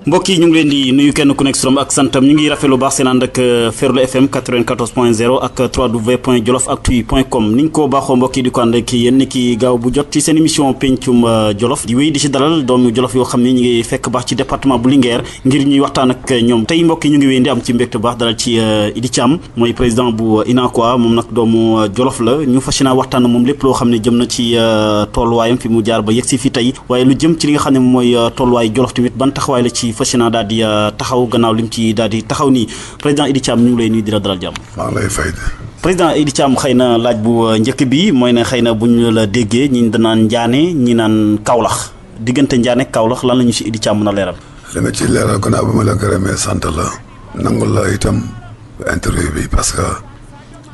mbokk yi ñu ngi leen di nuyu kenn ku nekk suram ak santam ñu ngi rafetlu baax seen ànd ak Ferlo FM 94.0 ak www.jolofactu.com niñ ko baaxoo mbokk yi di ko ànd ak yéen ni ki gaaw bu jot ci seen émission pencum Jolof di wéy di ci dalal doomu Jolof yoo xam ne ñu ngi fekk baax ci département bu Linguère ngir ñuy waxtaan ak ñoom tey mbokk yi ñu ngi wéy di am ci mbégte baax dalal ci Idy Thiam mooy président bu UNACOIS moom nag doomu Jolof la ñu fas yéene waxtaan moom lépp loo xam ne jëm na ci tolluwaayam fi mu jaar ba yegg si fi tey waaye lu jëm ci li nga xam ne mooy tolluwaay Jolof tamit ban taxawaay la ci fas yéene daal di taxaw gannaaw lim ci daal di taxaw nii président Idy Thiam ñu ngi lay nuyu di la dalal jàmm. maa ngi lay fay. président Idy Thiam xëy na laaj bu njëkk bi mooy ne xëy na bu ñu la déggee ñi danaan Ndiané ñi naan Kaolack diggante Ndiané Kaolack lan la ñu si Idy Thiam mën a leeral. li ma ci leeral gannaaw ba ma la gërëmee sant la nangul la itam interview bi parce que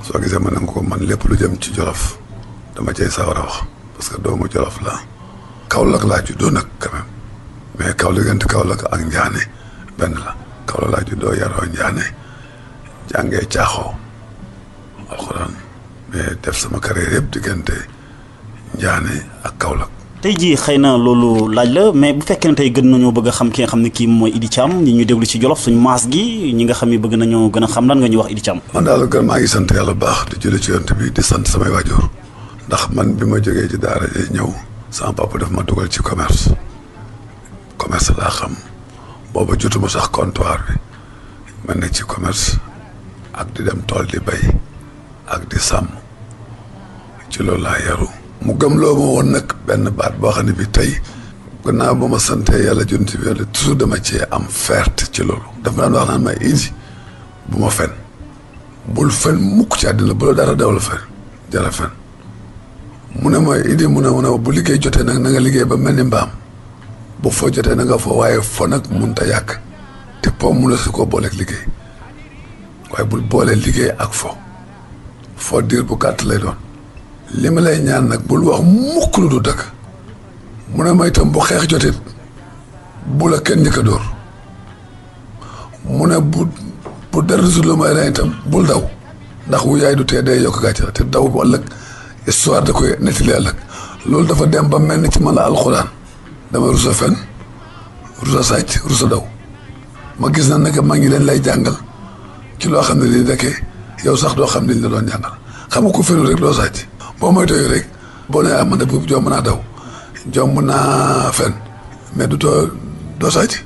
soo gisee ma nangu ko man lépp lu jëm ci Jolof dama cay sawar a wax parce que doomu Jolof la Kaolack laa juddoo nag quand même mais Kaolack diggante Kaolack ak Ndiané benn la Kaolack laa juddoo yaroo Ndiané jàngee caaxoo alxuraan mais def sama carrière yëpp diggante Ndiané ak Kaolack. tey jii xëy na loolu laaj la mais bu fekkee ne tey gën nañoo bëgg a xam ki nga xam ne kii mooy Idy Thiam ñi ñu déglu ci Jolof suñu maas gi ñi nga xam ne bëgg nañoo gën a xam lan nga ñuy wax Idy Thiam. man daal gën maa ngi sant yàlla bu baax di julli ci yonent bi di sant samay waajur ndax man bi ma jógee ci daara ji ñëw sama papa daf ma dugal ci commerce laa xam booba jotuma sax comptoir bi ma nekk ci commerce ak di dem tool di bay ak di sàmm ci loolu laa yaru mu gëmloo ma woon nag benn baat boo xam ne bi tey gannaaw ba ma santee yàlla junti bi yàlla toujours dama cee am fierté ci loolu dafa daan wax naan ma Idy bu ma fen bul fen mukk ci àddina bu la dara daw la fen jara fen mu ne ma Idy mu ne bu liggéey jotee nag na nga liggéey ba mel ni mbaam bu foo jotee na nga foo waaye fo nag mënut a yàgg te po mu la si ko booleeg liggéey waaye bul boolee liggéey ak fo diir bu gàtt lay doon li ma lay ñaan nag bul wax mukk lu du dëgg mu ne ma itam bu xeex jotit bu la kenn njëkk a dóor mu ne bu dara su la may rey itam bul daw ndax wu yaay du tee day yokk gàcce te daw bu ëllëg histoire da koy nettali ëllëg loolu dafa dem ba mel ni ci man la alxuraan dama rusa fen rusa sàcc rusa daw ma gis na nag maa ngi leen lay jàngal ci loo xam ne lii nekkee yow sax doo xam liñ la doon jàngal xam nga ko fenu rek doo sàcc boo moy toyu rek boo ne man de bu jomb naa daw jomb naa fen mais doo sàcc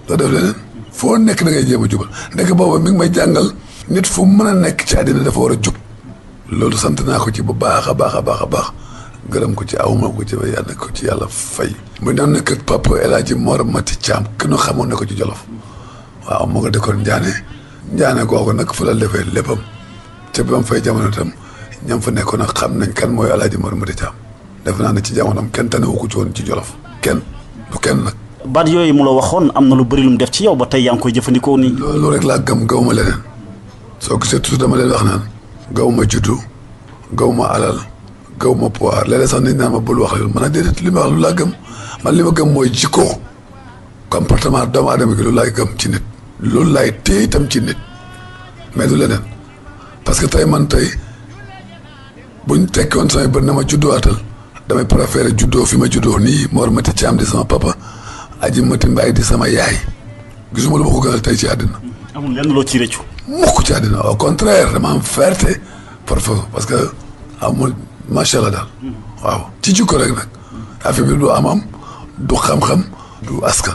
doo def leneen foo nekk da ngay jéem a jubal ndekk booba mi ngi may jàngal nit fu mën a nekk ci àddina dafa war a jub loolu sant naa ko ci bu baax a baax a baax a baax gërëm ko ci awma ko ci ba yàlla ko ci yàlla fay mu daan nekk ak Papa El Hadji Mor Mati Thiam kenn xamoon na ko ci Jolof waaw moo ko dëkkoon Ndiané googu nag fa la defee léppam te ba mu fay jamono tam ñam fa nekkoon nag xam nañ kan mooy El Hadji Mor Mati Thiam def naa ne ci jamonoom kenn tane wu ko ci woon ci Jolof kenn du kenn nag. baat yooyu mu la waxoon am na lu bëri lu mu def ci yow ba tey yaa ngi koy jëfandikoo nii. loolu rek laa gëm gaw ma leneen soo gisee toujours dama leen wax naan gaw ma juddu gaw ma alal gaw ma pouvoir léeg-léeg sax nit naan ma bul wax loolu man a déedéet li ma wax lu laa gëm man li ma gëm mooy jikko comportement doomu aadama gi loolu laay gëm ci nit loolu laay téye itam ci nit mais du leneen parce que tey man tey buñ tekki woon samay bët na ma juddooaatal damay préféré juddoo fi ma juddoo nii Mor Mati Thiam di sama papa Aji Mati Mbaye di sama yaay gisuma lu ma ko gënal tey ci àddina. amul lenn loo ci rëccu. mukk ci àddina au contraire dama am fierté parce que amul macha allah daal waaw ci jikko rek nag affaire bi du am du xam-xam du askan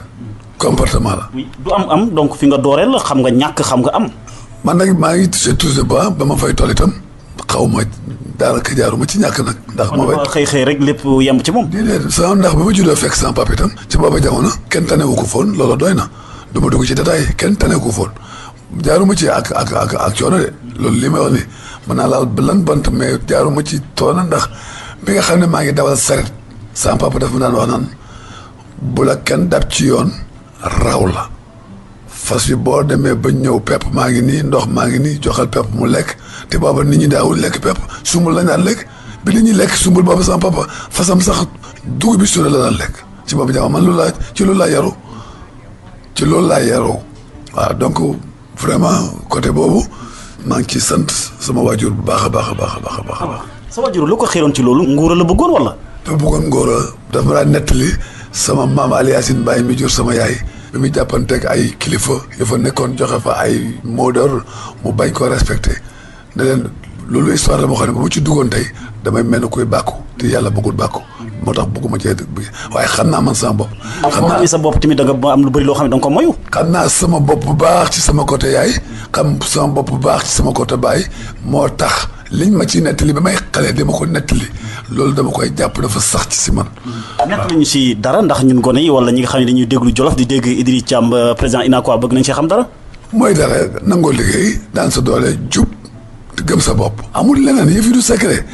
comportement la. oui du am donc fi nga dooreel xam nga ñàkk xam nga am. man nag maa ngi touché ba ma fay toll itam xaw ma daanaka jaaruma ci ñàkk nag. ndax ma fay xëy rek lépp yemb ci moom. déedéet sama ndax ba ma juddoo fekk sama papa itam ci booba jamono kenn tanewu ko foon loolu doy na du ma dugg ci détail kenn tanewu ko foon jaaruma ci ak coono de loolu li may wax ni mën naa laal lan bant mais jaaruma ci toona ndax bi nga xam ne maa ngi dawal saret sama papa dafa daan wax naan bu la kenn dab ci yoon raw la fas yi boo demee ba ñëw pepp maa ngi nii ndox maa ngi nii joxal pepp mu lekk te booba nit ñi daawul lekk pepp sumbul lañ daan lekk bi li ñuy lekk sumbul booba sama papa fasam sax dugub bi suuna la daan lekk ci boobu jamono man loolu laa yaru waaw donc vraiment côté boobu maa ngi ciy sant sama waajur bu baax a baax a baax a baax a baax. sa waajur lu ko xiiroon ci loolu ngóora la bëggoon wala. dafa bëggoon ngóora dafa ma daan nettali sama maam Ali Yacine Baye mi jur sama yaay bi muy jàppanteeg ay kilifa yu fa nekkoon joxe fa ay mot d'ordre mu bañ koo respecté ne leen loolu histoire la moo xam ne bu ma ci duggoon tey damay mel ni kuy bàkku te yàlla bëggul bàkku moo tax bëgguma cee bi waaye xam naa man sama bopp. xam naa sa bopp tamit da nga am lu bëri loo xam ne da nga ko moyu. xam naa sama bopp bu baax ci sama côté yaay xam sama bopp bu baax ci sama côté baay moo tax liñ ma ci nettali ba may xale dama ko nettali loolu dama koy jàpp dafa sax ci si man. nettali ñu si dara ndax ñun gone yi wala ñi nga xam ne dañuy déglu Jolof di dégg Idriss Thiam président UNACOIS bëgg nañ see xam dara. mooy dara nangoo liggéey daan sa doole jub te gëm sa bopp. amul leneen yëf yi du secret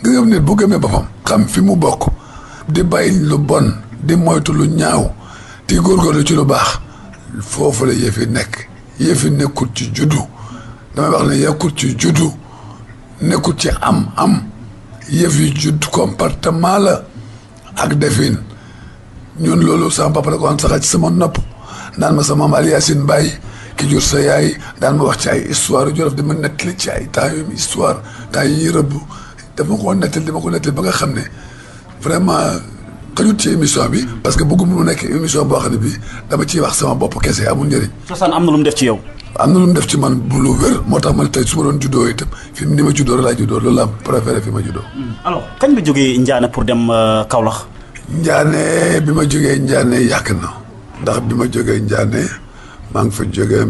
nga gëm nit bu gëmee boppam. xam fi mu bokk di bàyyi lu bon di moytu lu ñaaw di góorgóorlu ci lu baax foofu la yëf yi nekk yëf yi nekkul ci juddu damay wax ne yekkul ci juddu nekkul ci am yëf yi judd comportement la ak defin ñun loolu sama papa da ko am saxa ci sama nopp naan ma sama maam Ali Yacine Baye ki jur sa yaay daan ma wax ci ay histoire Jolof di ma nettali ci ay temps yu histoire temps yi rëbb dama ko nettali ba nga xam ne vraiment xajut ci émission bi parce que bëgguma mu nekk émission boo xam ne bii dama ciy wax sama bopp kese amul njëriñ. cosaan am na lu mu def ci yow. am na lu mu def ci man bu lu wér moo tax man tey su ma doon juddoo itam fi ni ma juddoo laa juddoo loolu laa préféré fi ma juddoo. alors kañ nga jógee Ndiané pour dem Kaolack. Ndiané bi ma jógee Ndiané yàgg na ndax bi ma jógee Ndiané maa ngi fa jógee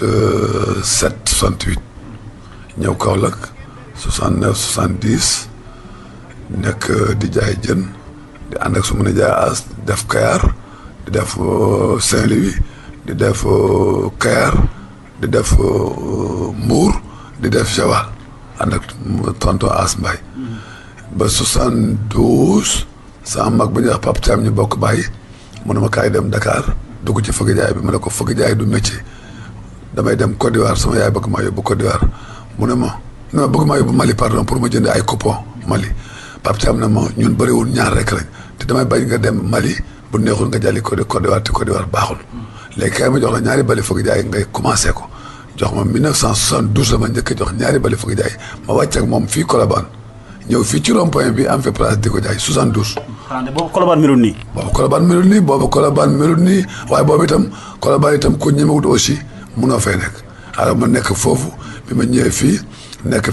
1967 68 ñëw Kaolack 69 70 nekk di jaay jën di ànd ak su ma ne jaay as def Kayar di def Saint-Louis di def Kayar di def Mbour di def Joal ànd ak tonton As Mbaye ba 72 sama mag ba ñuy wax Pape Thiam ñu bokk bàyyi mu ne ma kaay dem Dakar dugg ci fëgg jaay bi ma ne ko fëgg jaay du métier damay dem Côte d'Ivoire sama yaay bëgg maa yóbbu Côte d'Ivoire mu ne ma bëgg maa yóbbu Mali pardon pour ma jënd ay coupon Mali Pape Thiam ne ma ñun bëriwul ñaar rek lañ te damay bañ nga dem Mali bu neexul nga jàlli Côte d'Ivoire te Côte d'Ivoire baaxul léegi kay ma jox la ñaari bali fëgg jaay ngay commencé ko jox ma 1972 la ma njëkk a jox ñaari bali fëgg jaay ma wàcc ak moom fii Colobane ñëw fii ci rond-point bi am fi place di ko jaay 72. xanaa boobu Colobane melul nii. boobu Colobane melul nii waaye boobu itam Colobane itam ku ñemewut aussi munoo fay nekk alors ma nekk foofu bi ma ñëwee fii nekk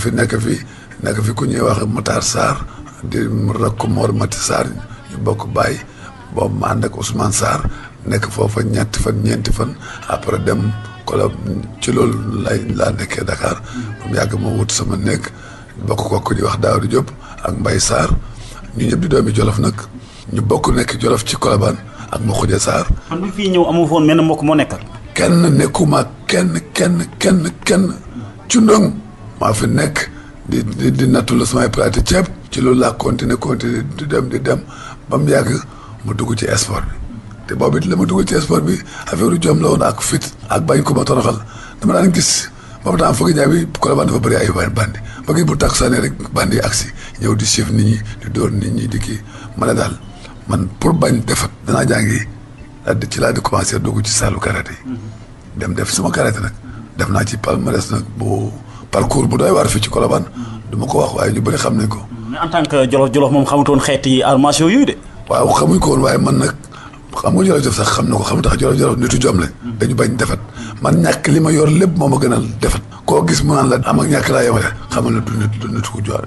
fi ku ñuy wax Matar Sarr di rakk Mor Mati Sarr ñu bokk bàyyi boobu ma ànd ak Ousmane Sarr nekk foofa ñeenti fan après dem ci loolu laa nekkee Dakar ba mu yàgg ma wut sama nekk bokk ko ku ñuy wax Daouda Diop ak Mbaye Sarr ñu ñëpp di doomi Jolof nag ñu bokk nekk Jolof ci Colobane ak ma Khoudia Sarr. man bi fii ñëw amu foon mel ne mbokk moo nekkal. kenn nekkuma kenn cundong maa fi nekk di nattu la samay palaati ceeb ci loolu laa continuer di dem ba mu yàgg ma dugg ci sport bi te boobu it la ma dugg ci sport bi affaire jom la woon ak fit ak bañ ko ma toroxal dama daan gis boobu daan fëgg jaay bi Colobane dafa bëri ay bandi ba gis bu takk saane rek bandi yi agsi ñëw di chef nit ñi di dóor nit ñi di kii ma ne daal man pour bañ defat danaa jàngi ci laa di commencé dugg ci saalu karaté yi dem def sama karaté nag def naa ci palmarès nag bu parcours bu doy waar fii ci Colobane du ma ko wax waaye ñu bëri xam nañ ko. mais en tant que Jolof moom xamutoon xeeti arts martiaux yooyu de. waaw xamuñ ko woon waaye man nag xam nga Jolof sax xam na ko xam tax Jolof nitu jom lañ. dañu bañ defat man ñàkk li ma yor lépp moo ma gënal defat. koo gis mu naan la am ak ñàkk laa yemale xamal ne du nit ku jom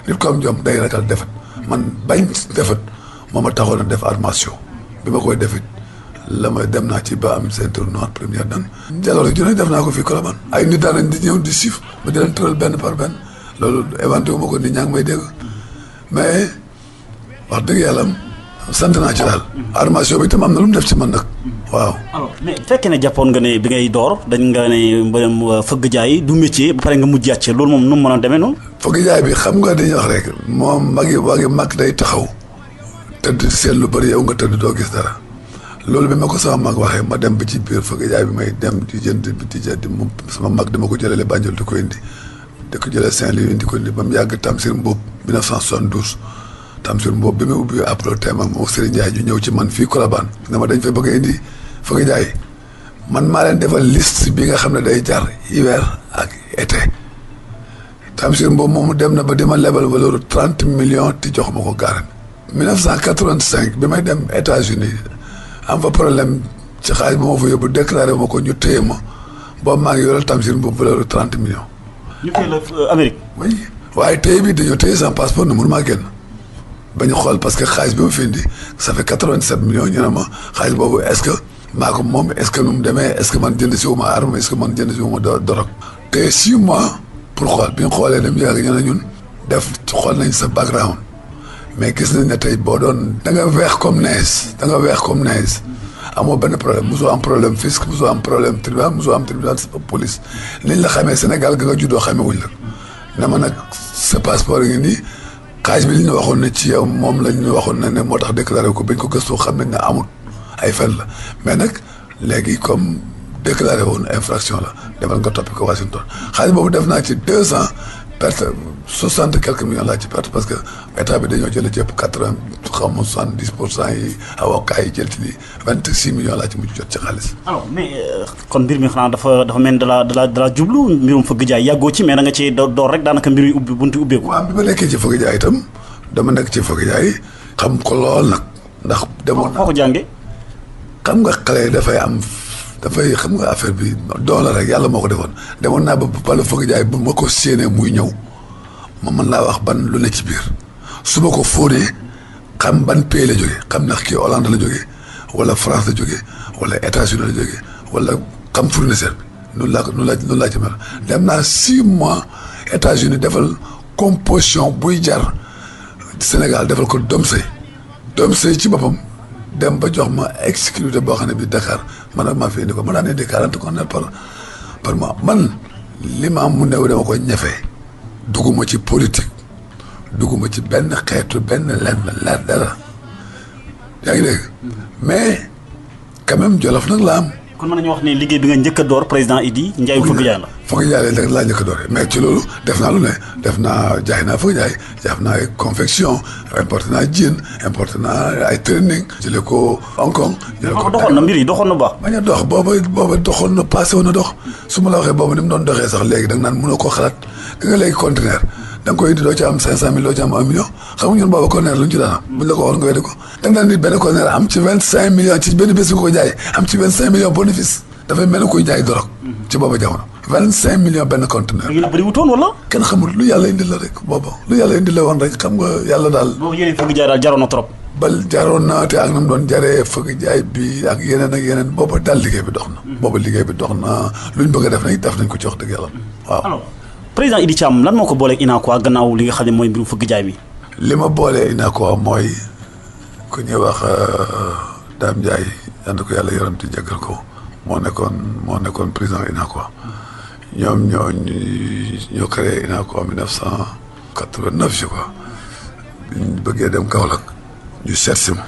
nit ko am jom day ragal defat man bañ defat moo ma taxoon a def arts martiaux bi ma koy defit la ma dem naa ci ba am ceinture noire première dan jaloore ju ne def naa ko fii Colobane ay nit daan nañ di ñëw di siif ba di leen tëral benn par benn loolu éventé wu ma ko nit ñaa ngi may dégg mais wax dëgg yàlla sant naa ci daal armation bi itam am na lu mu def ci man nag waaw. alors mais fekkee ne jàppoon nga ne bi ngay door dañ nga ne mbirum fëgg jaay du métier ba pare nga mujj yàcce loolu moom nu mu mën a demee noonu. fëgg jaay bi xam nga dañuy wax rek moom mag day taxaw tëdd seen lu bëri yow nga tëdd doo gis dara. loolu bi ma ko sama mag waxee ma dem ba ci biir fëgg jaay bi may dem di jënd moom sama mag dama ko jëlale Banjul di ko indi di ko jëlee Saint-Louis indi ko indi ba mu yàgg Tamsir Mboup 1972 Tamsir Mboup bi ma ubbi après thème ak moom Serigne Ndiaye ñu ñëw ci man fii Colobane dama dañ fay bëgg a indi fëgg jaay man maa leen defal liste bi nga xam ne day jar hiver ak été Tamsir boobu moomu dem na ba di ma lebal valeur 30 millions te jox ma ko garan 1985 bi may dem États-Unis am fa problème ci xaalis ba ma fa yóbbu déclaré ma ko ñu téye ma boobu maa ngi yoral Tamsir boobu valeur 30 millions. ñu téye la Amérique. oui waaye téye bi dañoo téye sans passeport ne mënu maa génn ba ñu xool parce que xaalis bi ma fi indi ça fait 87 millions ñu ne ma xaalis boobu est-ce que maa ko moom est-ce que nu mu demee est-ce que man jënd si wu ma arme est-ce que man jënd si wu ma dorog te 6 mois pour xool bi ñu xoolee dem yàgg ñu ne ñun def xool nañ sa background mais gis nañ ne tey boo doon da nga weex comme neige da nga weex comme neige amoo benn problème mosoo am problème fisc mosoo am problème tribunal mosoo am tribunal police liñ la xamee Sénégal ga nga juddoo xamee wuñ la ne ma nag sa passeport yi ngi nii xaalis bi li ñu waxoon ne ci yow moom lañ ñu waxoon ne moo tax déclaré ko bañ ko gëstoo xam nañ ne amul ay fen la mais nag léegi comme déclaré woon infraction la demal nga toppi ko Washington xaalis boobu def naa ci 2 ans perte 60 quelques millions laa ci perte parce que état bi dañoo jëlee cëpp 80 xaw ma 70% yi avocat yi jël ci lii 26 millions laa ci mujj jot ci xaalis. alors mais kon mbir mi xanaa dafa mel da la jublu mbirum fëgg jaay yàggoo ci mais da nga ci door rek daanaka mbir yu ubbi buntu ubbeeku. waaw bi ma nekkee ci fëgg jaay itam dama nekk ci fëgg jaay xam ko lool nag ndax. demoon naa foo ko jàngee. xam nga xale dafay am. dafay xam nga affaire bi doon la rek yàlla moo ko defoon demoon naa ba pala fëgg jaay bu ma ko séenee muy ñëw ma mën laa wax ban lu ne ci biir su ma ko fóonee xam ban pays la jógee xam ndax kii Hollande la jógee wala France la jógee wala États-Unis la jógee wala xam fournisseur bi noonu laa ci mel dem naa 6 mois États-Unis defal composition buy jar Sénégal defal ko doom sëy ci boppam dem ba jox ma exclusivité boo xam ne bi Dakar man ak maa fi indi ko ma daan indi 40 conteneurs par mois man li ma am mu néew dama ko ñefee dugguma ci politique dugguma ci benn xeetu benn lenn dara yaa ngi dégg mais quand même Jolof nag la am. kon mën nañu wax ne liggéey bi nga njëkk a door président Idy njaayum fëgg jaay la. fëgg jaay rek laa njëkk a dooree mais ci loolu def naa lu ne def naa jaay naa fëgg jaay def naa ay confection importé naa jean importé naa ay training jëlee ko Hong Kong. jëlee ko doxoon na mbir yi doxoon na baax. bañ a dox booba doxoon na passé woon na dox su ma la waxee booba ni mu doon doxee sax léegi da nga naan mënoo koo xalaat ki nga léegi conteneur da nga koy indi doo ci am 500 000 doo ci am 1 million xam nga ñun booba conteneur lu ñu ci daan am buñ la ko waxoon nga weddi ko da nga daan nit benn conteneur am ci 25 millions ci benn bés bi ko jaay am ci 25 millions bénéfice dafay mel ni kuy jaay dorog ci booba jamono 25 millions benn conteneur. da ngeen a bëri wutoon wala. kenn xamul lu yàlla indi la rek booba lu yàlla indi la woon rek xam nga yàlla daal. boobu yéen fëgg jaay daal jaroon na trop. bal jaroon na te ak na mu doon jaree fëgg jaay bi ak yeneen booba daal liggéey bi dox na. booba liggéey bi dox na luñ bëgg a def nañ ko ci wax dëgg yàlla waaw. alors président Idy Thiam lan moo ko booleeg Unacois gannaaw li nga xam ne mooy mbirum fëgg jaay mi. li ma boolee Unacois mooy ku ñuy wax Dame Ndiaye yal na ko yàlla yaram te jéggal ko moo nekkoon président Unacois ñoom ñoo créé Unacois 1989 je crois ñu bëggee dem Kaolack ñu seet si ma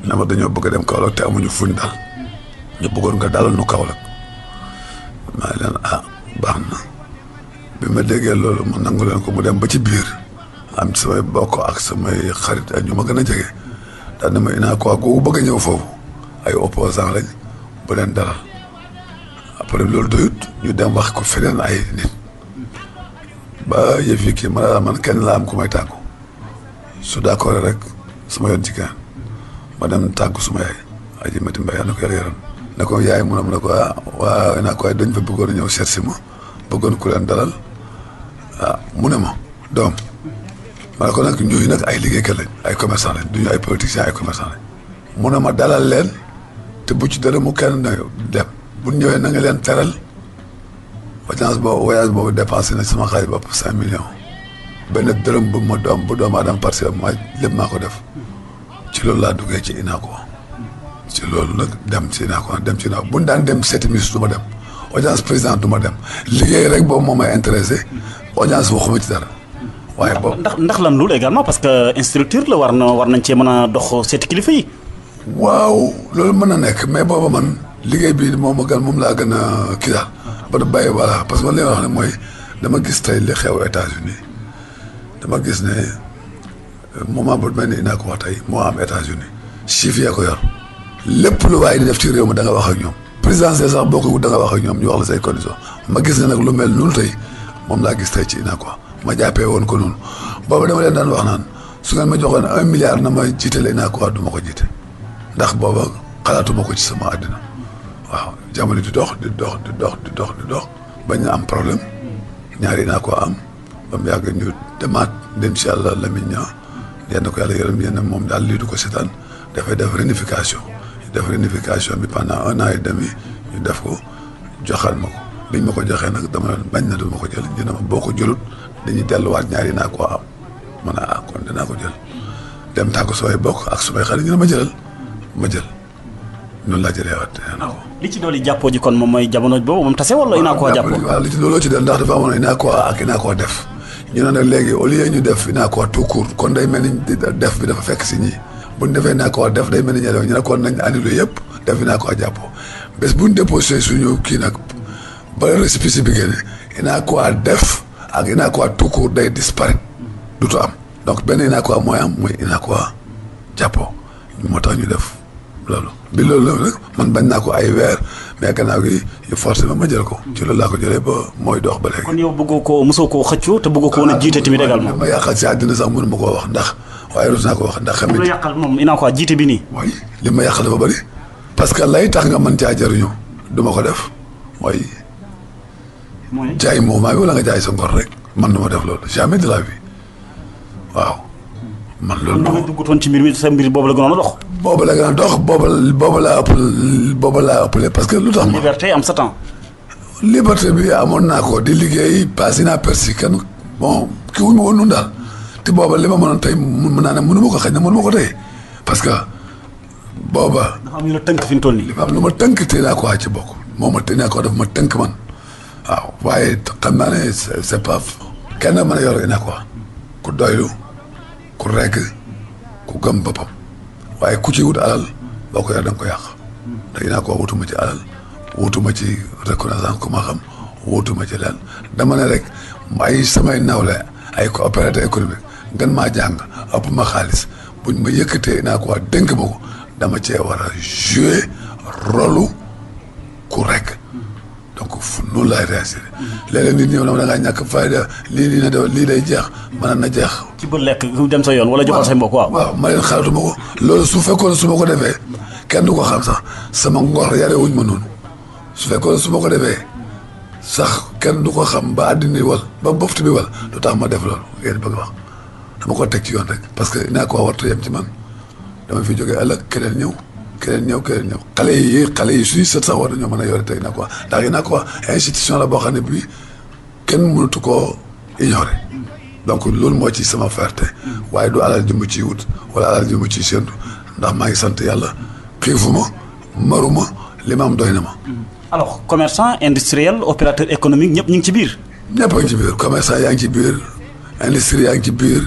ne ma dañoo bëgg a dem Kaolack te amuñu fuñ dal ñu bëggoon nga dalal nu Kaolack maa ngi leen baax na bi ma déggee loolu ma nangu leen ko mu dem ba ci biir am samay bokk ak samay xarit ak ñu ma gën a jege daal ne ma Unacois googu bëgg a ñëw foofu ay opposant lañ bu leen dalal après loolu doyut ñu dem wax ko feneen ay nit ba yëf yi kii man kenn laa am ku may tàggu su d'accord rek sama yoon ci kenn ma dem tàggu suma yaay aji mati mbay na ko yàlla yaram ne ko yaay mu ne ko waa Unacois dañ fa bëggoon a ñëw seet si ma bëggoon ku leen dalal mu ne ma doom ma ne ko nag ñooyu nag ay liggéeykat lañ ay commerçant lañ du ñu ay politiciens ay commerçant lañ mu ne ma dalal leen te bu ci dara mu kenn na dem bu ñëwee na nga leen teral voyage boobu dépensé na sama xaalis bopp 5 millions benn dërëm bu doomu aadama parce que ma lépp maa ko def ci loolu laa duggee ci Unacois ci loolu nag dem ci Unacois bu ñu daan dem seeti ministre du ma dem audience président du ma dem liggéey rek boobu moo may intéressé audience waxuma ci dara waaye boobu. ndax lan loolu également parce que instructeur la war nañ cee mën a dox seeti kilifa yi. waaw loolu mën na nekk mais booba man liggéey bi moom laa gën a kii daal ba bàyyi voilà parce que man li nga wax ne mooy dama gis tey li xew États-Unis dama gis ne moment bu mel ni Unacois tey moo am États-Unis chiffre yaa ko yor lépp lu waaye di def ci réew mi da nga wax ak ñoom présidentielle sax boo ko wut da nga wax ak ñoom ñu wax la say conditions ma gis ne nag lu mel noonu tey moom laa gis tey ci UNACOIS ma jàppee woon ko noonu boobu dama leen daan wax naan su ngeen ma joxoon 1 milliard na ma jiitale UNACOIS du ma ko jiite ndax booba xalaatuma ko ci sama àddina waaw jamono di dox bañ na am problème ñaari UNACOIS am ba mu yàgg ñu demaat incha allah Lamine Niang yenn ko yàlla yërëm yenn moom daal lii du ko seetaan dafay def réunification bi pendant 1 an et demi ñu def ko joxal ma ko biñ ma ko joxee nag dama bañ na du ma ko jël ñu ne ma boo ko jëlut dañuy delluwaat ñaari UNACOIS am ma ne kon dinaa ko jël dem tàggu samay bokk ak samay xarit ñu ne ma jël noonu laa jëlee waat li ci dooli jàppoo ji kon moom mooy jamono boobu moom tase wala UNACOIS jàppoo waaw li ci dooloo ci del ndax dafa amoon UNACOIS ak UNACOIS def ñu ne nag léegi au lieu ñu def UNACOIS tout court kon day mel ni def bi dafa fekk si ñii buñ defee UNACOIS def day mel ni ñu ne kon nañ annulé yëpp def UNACOIS jàppoo bés buñ déposé suñu kii nag ba récépissé bi génne UNACOIS def ak UNACOIS tout court day disparaître dutu am donc benn UNACOIS mooy am muy UNACOIS jàppoo moo tax ñu def loolu bi loolu nag man bañ naa ko ay weer mais gannaaw gi yu forcé ma jël ko ci loolu laa ko jëlee ba mooy dox ba léegi. kon yow bëggoo ko mosoo koo xëccoo te bëggoo ko woon a jiite tamit également. ma yàqal si àddina sax mënu ma koo wax ndax waaye rus naa ko wax ndax. xam nga li ma yàqal moom UNACOIS jiite bi nii. mooy li ma yàqal dafa bëri. parce que lay tax nga mën caa jëriñu du ma ko def mooy. jaay mouvement bi wala nga jaay sa ngor rek man du ma def loolu jamais de la vie waaw. man loolu moom nga duggutoon ci mbir mi sa mbir boobu la gënoon a dox. boobu la gën a dox boobu laa ëppale parce que lu tax ma. liberté am sa temps. liberté bi amoon naa ko di liggéey passé naa persi kenn bon kii wuñ ma woon noonu daal te booba li ma mënoon tey mën naa ne mënu ma ko xëy na mënu ma ko tey parce que booba. dafa am ñu la tënk fi mu toll nii. li ma am lu ma tënk te naa ko ci bokk moo ma te naa ko daf ma tënk man waaw waaye xam naa ne c'est pas kenn mën a yor naa ko ku doylu ku rekk ku gëm boppam waaye ku ci wut alal boo ko yor da nga ko yàq te naa ko wutuma ci alal wutuma ci reconnaissance ku ma xam wutuma ci leen dama ne rek ay samay nawle ay coopérateur économique gën maa jàng ëpp ma xaalis buñ ma yëkkatee naa ko dénk ma ko dama cee war a jouer rôle ku rekk donc noonu laay réagir léeg-léeg nit ñëw na ma da ngaa ñàkk fayda lii day jeex mën na jeex. ci bët lekk dem sa yoon wala joxal say mbokk waaw ma leen xaaratuma ko loolu su fekkoon su ma ko defee kenn du ko xam sax sama ngor yare wuñ ma noonu su fekkoon su ma ko defee sax kenn du ko xam ba àddina wal ba boftu bi wal du tax ma def loolu ngeen bëgg wax dama ko teg ci yoon rek parce que naa ko wartu yem ci man dama fi jógee ëllëg keneen ñëw xale yi suy sët sax war nañoo mën a yore tey UNACOIS ndax UNACOIS institution la boo xam ne bii kenn mënatu koo ignorer donc loolu moo ci sama fierté waaye du alal ju mu ciy wut wala alal ju mu ciy séntu ndax maa ngi sant yàlla xiifuma maruma li ma am doy na ma. alors commerçant industriel opérateur économique ñëpp ñu ngi ci biir. ñëpp a ngi ci biir commerçant yaa ngi ci biir industrie yaa ngi ci biir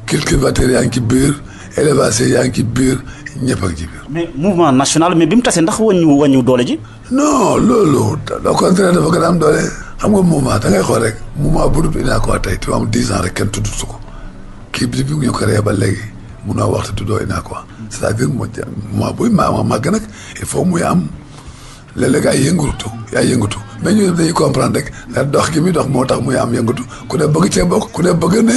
cultivateur yaa ngi ci biir élevage yaa ngi ci biir. ñëpp ak ci biir. mais mouvement national mais bi mu tasee ndax wàññi doole ji. non loolu au contraire dafa gën a am doole. xam nga mouvement da ngay xool rek mouvement bu dul UNACOIS tey te am 10 ans rek kenn tudd su ko kii bi ñu ko créé ba léegi munoo waxtu tuddoo UNACOIS c'est-à-dire mouvement buy màgg nag il faut muy am léeg-léeg ay yëngatu mais ñu dañuy comprendre rek ndax dox gi muy dox moo tax muy am yëngatu ku ne bëgg cee bokk ku ne bëgg ne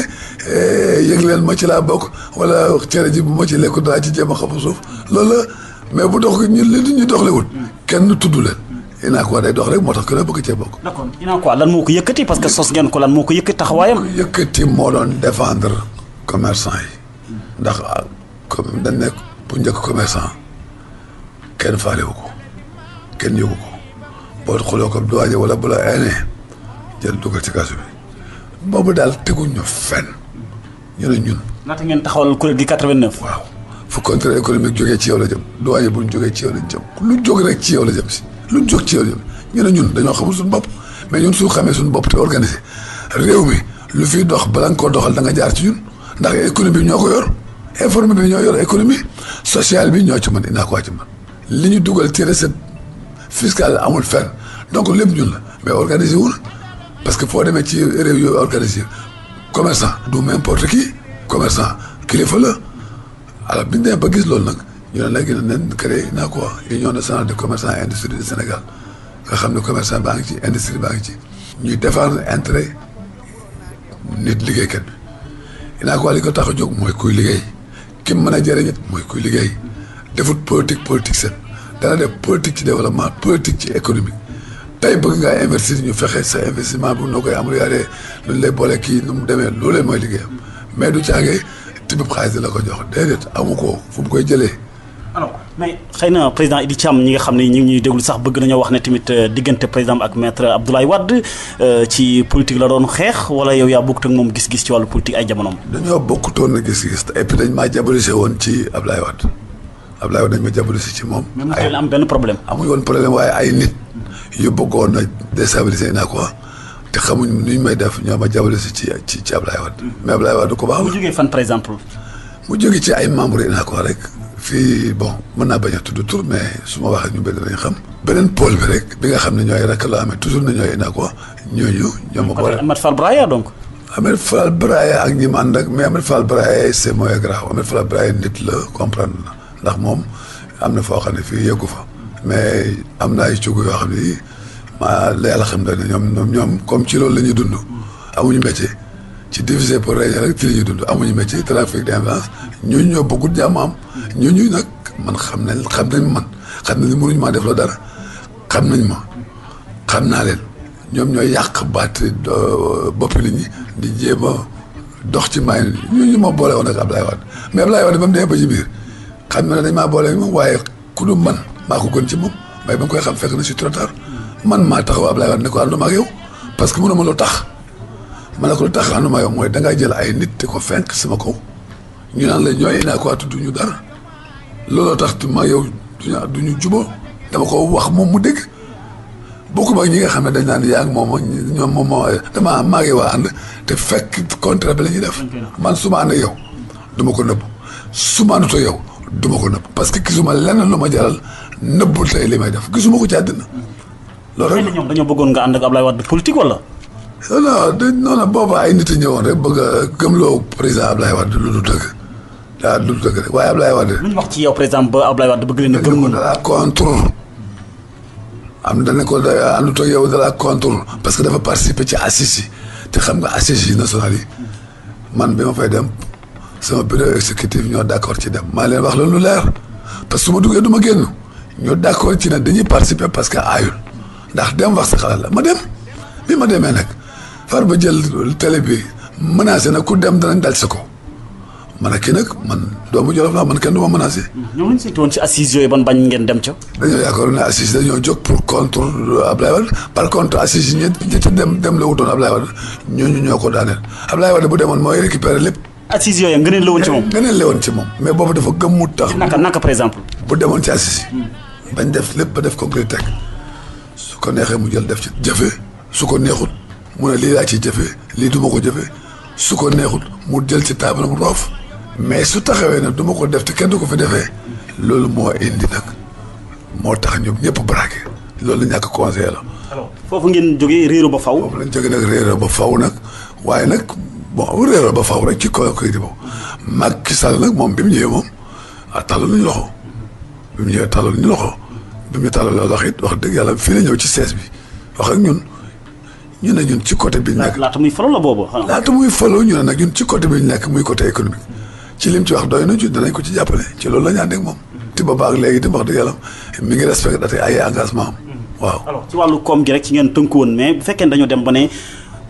yëg leen ma ci laa bokk wala cere ji bu ma ci lekku daa ci jéem a xamu suuf loolu la mais bu dox ñun li ñu doxlewul kenn tudd leen UNACOIS day dox rek moo tax ku ne bëgg cee bokk. d'accord UNACOIS lan moo ko yëkkati parce que sos ngeen ko lan moo ko yëkkati taxawaayam. yëkkati moo doon défendre commerçant yi ndax comme dañ nekk bu njëkk commerçant kenn faalewu ko kenn yëgu ko. boo xuloo ko douane wala bu la eenee jël dugal ci kaso bi boobu daal teguñu fenn ñu ne ñun. naata ngeen taxawal kuréel gi 89. waaw fu contrôle économique jógee ci yow la jëm douane bu ñu jógee ci yow lañ jëm lu jóg rek ci yow la jëm si lu jóg ci yow la jëm ñu ne ñun dañoo xamul suñu bopp mais ñun su xamee suñu bopp te organisé réew mi lu fiy dox bala nga koo doxal da nga jaar ci ñun ndax économie bi ñoo ko yor informé bi ñoo yor économie sociale bi ñoo ci mën UNACOIS ci mën li ñu dugal ci recette fiscal amul fenn donc lépp ñun la mais organisé wul parce que foo demee ci réew yooyu organisé commerçant du n'importe qui commerçant kilifa la alors bi ñu demee ba gis loolu nag ñu ne nag nañ créé UNACOIS Union nationale des commerçants et industrie du Sénégal nga xam ne commerçant baa ngi ci industrie baa ngi ci ñuy défendre intérêt nit liggéeykat bi UNACOIS li ko tax a jóg mooy kuy liggéey ki mën a jëriñ it mooy kuy liggéey defut politique seen dana def politique ci développement politique ci économique tey bëgg ngaa investir ñu fexe sa investissement bu noo koy améliorer luñ lay boole kii nu mu demee loolee mooy liggéeyam mais du caagee tibb xaalis la ko jox déedéet amu ko fu mu koy jëlee. alors mais xëy na président Idi Thiam ñi nga xam ne ñu ngi ñuy déglu sax bëgg nañoo wax ne tamit diggante président ak maître Abdoulaye Wade ci politique la doon xeex wala yow yaa bokkut ak moom gis-gis ci wàllu politique ay jamonoom. dañoo bokkutoon na gis-gis et puis dañ maa jabalise woon ci Abdoulaye Wade dañ ma jabalise ci moom. ay am benn problème. amuñ woon problème waaye ay nit yu bëggoon a déstabiliser UNACOIS te xamuñ ni ñu may def ñoo ma jabalise ci Abdoulaye Wade. mais Abdoulaye Wade ko baax la. mu jógee fan par exemple. mu jógee ci ay membres UNACOIS rek. fii bon mën naa bañ a tudd tur mais su ma waxee ñu bëri danañ xam. beneen pôle bi rek bi nga xam ne ñooy rek la amee toujours ne ñooy UNACOIS ñooñu ñoo ma boole. Ahmed Fall Braya donc. Ahmed Fall Braya ak ñi ma ànd ak mais Ahmed Fall Braya c'est moins grave Ahmed Fall Braya nit la comprendre na ndax moom am na foo xam ne fii yeggu fa mais am na ay cugu yoo xam ne ma la yàlla xam ne ñoom comme ci loolu la ñuy dund. amuñu métier ci diviser pour régner rek ci la ñuy dund amuñu métier trafic d'influence ñooñu ñoo bëggut jàmm am. ñooñu nag man xam nañ ni mënuñ maa def la dara xam nañ ma xam naa leen ñoom ñooy yàq baat boppi nit ñi di jéem a dox ci may ñooñu ma boole woon ak Abdoulaye Wade mais Abdoulaye Wade ba mu demee ba ci biir xam na ne dañ maa boole moom waaye ku du man maa ko gën ci moom mais ba nga koy xam fekk na si trop tard man maa taxaw Abdoulaye Wade ne ko ànduma ak yow parce que mënuma lu tax ma ne ko lu tax ànduma yow mooy dangaa jël ay nit te ko fenk sama kaw ñu naan la ñooy UNACOIS tudd ñu dara looloo tax ma yow du ñu jubóo dama ko wax moom mu dégg bokkuma ak ñi nga xam ne dañ naan yaa ngi moom ñoom moom moo dama maa ngi waa ànd te fekk contrat bi la ñuy def man su ma ànd ak yow du ma ko nëbb su ma àndutoo yow du ma ko nëbb parce que gisuma lenn lu ma jaral nëbbul tey li may def gisuma ko ci àddina loolu rek ñoom dañoo bëggoon nga ànd ak Abdoulaye Wade politique wala. non booba ay nit a ñëwoon rek bëgg a gëmloo président Abdoulaye Wade lu du dëgg. daa dul dëgg rek waaye Abdoulaye Wade. lu ñu wax ci yow par exemple ba Abdoulaye Wade bëgg leen a gëm. dañu ko dala contre dañ ko àndut ak yow dala contre parce que dafa participer ci assises yi te xam nga assises yi nationales yi man bi ma fay dem sama bureau exécutif ñoo d'accord ci dem maa leen wax loolu lu leer parce que su ma duggee du ma génn ñoo d'accord ci ne dañuy participer parce que aayul ndax dem wax sa xalaat la ma dem bi ma demee nag far ba jël télé bi menacé na ku dem danañ dal sa ko. man ak kii nag man doomu Jolof laa man kenn du ma menacé. ñoom lañ seeti woon ci assises yooyu ban bañ ngeen dem ca. dañoo yaakaar ne assises dañoo jóg pour contre Ablaye Wade par contre assises yi ñetti dem la wutoon Ablaye Wade ñooñu ñoo ko daaneel Ablaye Wade bu demoon mooy récupérer lépp. assises yooyu ngëneel la woon ci moom. ngëneel la woon ci moom mais boobu dafa gëm mu tax. naka par exemple. bu demoon ci assises yi. bañ def lépp ba def concret teg su ko neexee mu jël def ci jëfe su ko neexut mu ne lii laa ciy jëfe lii du ma ko jëfe su ko neexut mu jël ci table mu roof mais su taxawee nag du ma ko def te kenn du ko fi defee loolu moo indi nag moo tax ñoom ñëpp braqué loolu ñàkk conseil la. alors foofu ngeen jógee réero ba faw. foofu lañ jógee nag réero ba faw nag waaye nag bon réero ba faw rek ci koy di boobu Macky Sall nag moom bi mu ñëwee moom tàllal nañu loxo bi mu ñëwee tàllal ñu loxo bi mu tàllal loxo it wax dëgg yàlla fii la ñëw ci sees bi wax ak ñun ne ñun ci côté bi ñu nekk. laata muy falo la boobu. laata muy falo ñu ne nag ñun ci côté bi ñu nekk muy côté économique. ci lim ci wax doy na ci danañ ko ci jàppale ci loolu la ñu ànd ak moom. te ba ak léegi itam wax dëgg yàlla mi ngi respecté ay engagement am waaw. alors ci wàllu koom gi rek ci ngeen tënku woon mais bu fekkee dañoo dem ba ne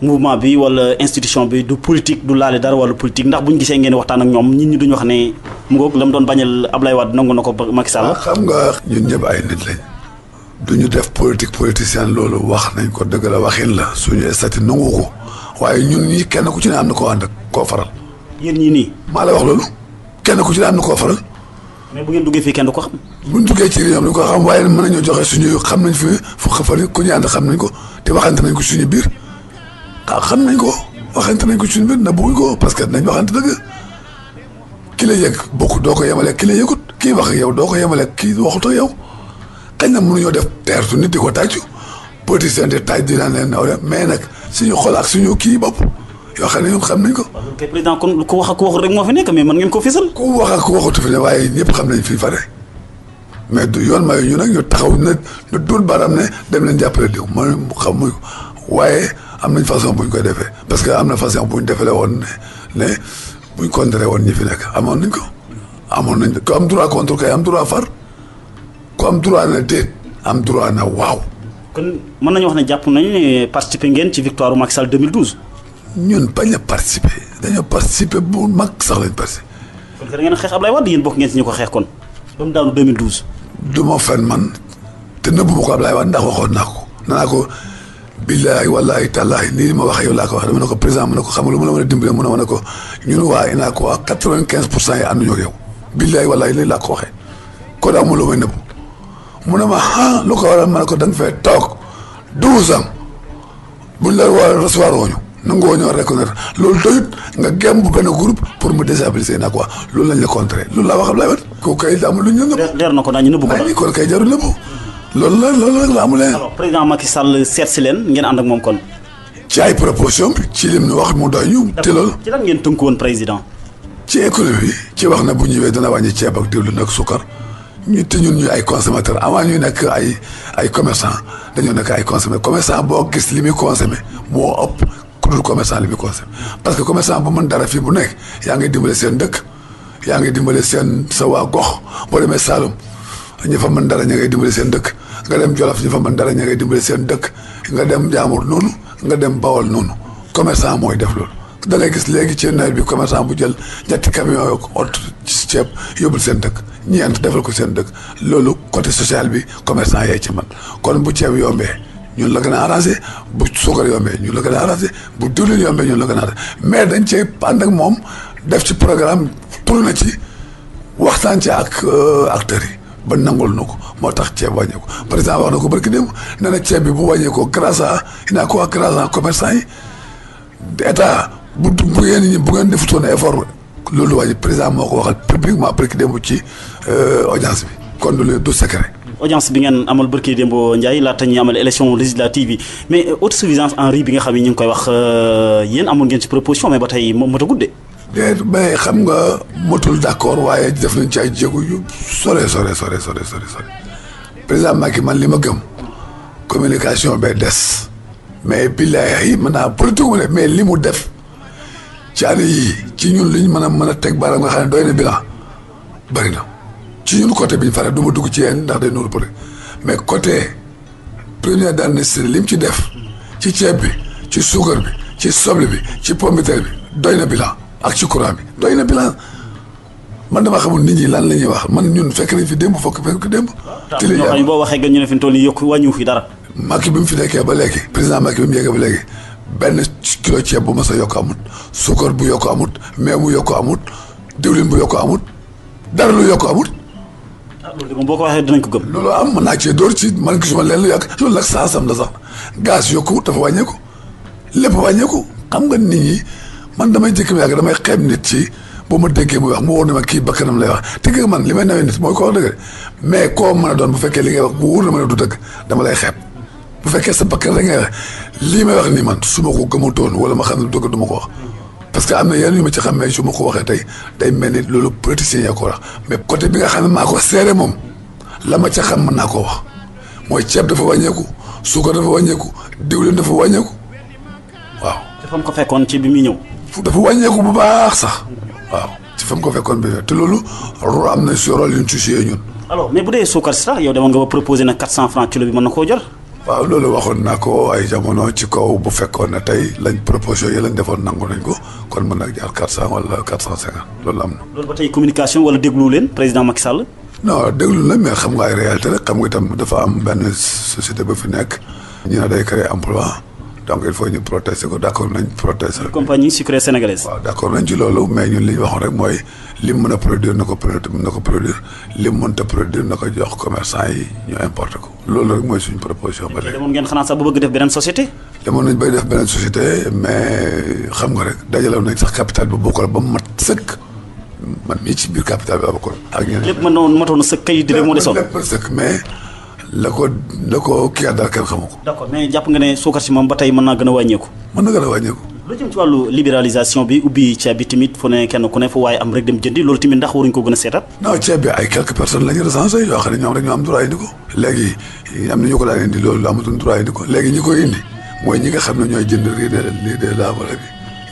mouvement bi wala institution bi du politique du laale dara wala politique ndax bu ñu gisee ngeen waxtaan ak ñoom nit ñi duñu wax ne mu ngoog la mu doon bañal Ablaye Wade nangu na ko Macky Sall. xam nga ñun ñëpp ay nit lañ duñu def politique politicien loolu wax nañ ko dëgg la waxin la suñu statut nangu ko waaye ñun ñii kenn ku ci ne am na koo ànd ak koo faral. yéen ñii nii. maa la wax loolu kenn ku ci ne am na koo faral. mais bu ngeen duggee fii kenn du ko xam. bu ñu duggee ci réunion bi ko xam waaye mën nañoo joxe suñu xam nañ fi fu xafal ku ñu ànd xam nañ ko te waxante nañ ko suñu biir xam nañ ko waxante nañ ko suñu biir na bëgguñ ko parce que nañ waxante dëgg ki la yëg bokk doo ko yemale ki la yëgut kii wax ak yow doo ko yemale kii waxut ak yow xëy na mënuñoo def teertu nit di ko tàccu politicien de taaj di naan leen naw mais nag suñu xol ak suñu kii bopp yoo xam ne ñoom xam nañ ko. waaw kay président kon ku wax ak ku waxut rek moo fi nekk mais mën ngeen ko fésal. ku wax ak ku waxut fi ne waaye ñëpp xam nañ fi fare mais du yoon mayu ñu nag ñu taxaw ne ñu dul baram ne dem leen jàppale diw man xam muy waaye am nañ façon bu ñu koy defee parce que am na façon bu ñu defee woon ne bu ñu contrer woon ñi fi nekk amoon nañ ko am droit contre kay am droit far ku am droit na déet am droit na waaw. kon mën nañu wax ne jàpp nañu ne participer ngeen ci victoire Macky Sall 2012. ñun bañ a participer dañoo participer bu mag sax lañ participer. kon da ngeen a xeex Ablaye Wade yéen bokk ngeen ci ñu ko xeex kon ba mu daanu 2012. du ma fen man te nëbbu ma ko Ablaye Wade ndax waxoon naa ko billahi wallahi tallahi nii ma waxee yow laa ko wax dama ne ko président mu ne ko xam nga lu ma la mën a dimbale mu ne ma ne ko ñun waa UNACOIS 95% yi ànduñoo ak yow billahi wallahi lii laa ko waxee ko daa mu lu may nëbbu mu ne ma lu ko waral ma ne ko da nga fee toog 12 ans buñ la war a recevoir wooñu nangu woo ñoo reconnaître loolu doyut nga gem bu benn groupe pour mu déstabiliser UNACOIS loolu lañ la contrer loolu laa wax Ablaye Wade kooku kay amul lu ñu nëbbu leer na ko daañu nëbbu ko la kon kay jarul nëbbu loolu rek la amulee. alors président Macky Sall seet si leen ngeen ànd ak moom kon. ci ay proposition bi ci lim ni wax mu doy ñu. te loolu ci lan ngeen tënku woon président. ci économie ci wax na bu ñëwee dana wàññi ceeb ak diwlin ak sukkar ñu te ñun ñu ay consommateurs avant ñu nekk ay commerçant dañoo nekk ay consommateurs commerçant boo gis li muy consommé moo ëpp ku dul commerçant li muy consommé parce que commerçant bu mën dara fii bu nekk yaa ngi dimbale seen dëkk yaa ngi dimbale seen sa waa gox boo demee Saloum ñi fa mën dara ña ngay dimbale seen dëkk nga dem Jolof ñi fa mën dara ña ngay dimbale seen dëkk nga dem Jaamur noonu nga dem Bawol noonu commerçant mooy def loolu da ngay gis léegi ci nawet bi commerçant bu jël ñetti camion yo ot ci ceeb yóbbul seen dëkk ñeent defal ko seen dëkk loolu côté social bi commerçant yee ci man kon bu ceeb yombee ñun la gën a arrangé bu suukar yombee ñun la gën a arrangé bu diwlin yombee ñun la gën a arrangé mais dañ cee ànd ak moom def ci programme tourné ci waxtaan ci ak acteurs yi ba nangul na ko moo tax ceeb wàññeeku président wax na ko barki démb nee na ceeb bi bu wàññeekoo grâce à UNACOIS grâce à commerçant yi état bu ngeen defutoon effort loolu wàññi président moo ko waxal publiquement barki démb ci audience bi kon du secret. audience bi ngeen amal barki démb Ndiaye laata ñuy amal élection législative yi mais autosuffisance en riz bi nga xam ne ñu ngi koy wax yéen amoon ngeen ci proposition mais ba tey motagul de. mais xam nga motul d'accord waaye def nañ ci ay jéego yu sore président Macky man li ma gëm communication bee des mais billahi mën naa politique mu ne mais li mu def ci année yii ci ñun liñ mën a teg baaraam nga xam ne doy na bilan bëri na ci ñun côté bi ñu faree du ma dugg ci yéen ndax day nuuru politique mais côté première d'année li mu ci def ci ceeb bi ci suukar bi ci soble bi ci pomme de terre bi doy na bilan ak ci courant bi doy na bilan man dama xamul nit ñi lan la ñuy wax man ñun fekk nañ fi démb fekk démb. te li ñu boo waxee gën ñu ne fi mu toll nii yokku wàññiwu fi dara. Macky bi mu fi nekkee ba léegi président Macky bi mu yeggee ba léegi benn kilo ceeb bu mas a yokk amut suukar bu yokk amut meew bu yokk amut diwlin bu yokk amut dara lu yokk amut. loolu de moom boo ko waxee dinañ ko gëm. loolu am mën naa cee dóor ci man gisuma leen lu yàgg loolu nag saasam la sax gaz yokku dafa wàññeeku lépp wàññeeku xam nga nit ñi. man damay jëkk mi yàgg damay xeeb nit ci boo ma déggee muy wax mu wóor na ma kii bakkanam lay wax te gën man li may nawee nit mooy ko wax dëgg mais koo mën a doon bu fekkee li ngay wax bu wóor na ma ne du dëgg dama lay xeeb bu fekkee sa bakkan rek ngay wax lii may wax nii man su ma ko gëmutoon wala ma xam ne du dëgg du ma ko wax parce que am na yenn yu ma ci xam mais su ma ko waxee tey day mel ni loolu politicien yaa ko wax mais côté bi nga xam ne maa ko seere moom la ma ca xam mën naa koo wax mooy ceeb dafa wàññeeku suukar dafa wàññeeku diwlin dafa wàññeeku waaw. te fa mu ko fekkoon ci bi muy ñëw. dafa wàññeeku bu baax sax waaw ci fa mu ko fekkoon bi te loolu am na si rôle yu ñu ci joué ñun. alors mais bu dee suukar si sax yow demoon nga ba proposé na 400 francs kilo bi mën na koo jot. waaw loolu waxoon naa ko ay jamono ci kaw bu fekkoon ne tey lañ proposition yi lañ defoon nangu nañ ko kon mën na jaar 400 wala 450 loolu am na. loolu ba tey communication wala déglu leen président Macky Sall. non déglu na mais xam nga ay réalité rek xam nga itam dafa am benn société ba fi nekk ñu ne day créer emploi donc il faut ñu protester ko d' accord nañ protester. compagnie sucrière sénégalaise. waaw d' accord nañ ci loolu mais ñun li ñu waxoon rek mooy lim mën a produire na ko produire lim mënta produire na ko jox commerçant yi ñu importer ko loolu rek mooy suñu proposition. ba léegi demoon ngeen xanaa sax bu bëgg def beneen société. demoon nañ bay def beneen société mais xam nga rek dajale nañ sax capital bu bokkul ba mu mat sëkk man mii ci biir capital bi bokkul. ak ñeneen lépp matoon na sëkk kayit rek moo desoon. lépp sëkk mais la ko kii daal kenn xamu ko. d' accord mais jàpp nga ne suukar si moom ba tey mën naa gën a wàññeeku. mën na gën a wàññeeku. lu jëm ci wàllu libéralisation bi ubbi ceeb bi tamit fu ne kenn ku ne fu waaye am rek dem jëndi loolu tamit ndax waruñu ko gën a seetaat. non ceeb bi ay quelques personnes la ñu recensé yoo xam ne ñoom rek ñoo am droit indi ko léegi am na ñu ko daan indi loolu amatuñ droit indi ko léegi ñi koy indi mooy ñi nga xam ne ñooy jënd lii de la wala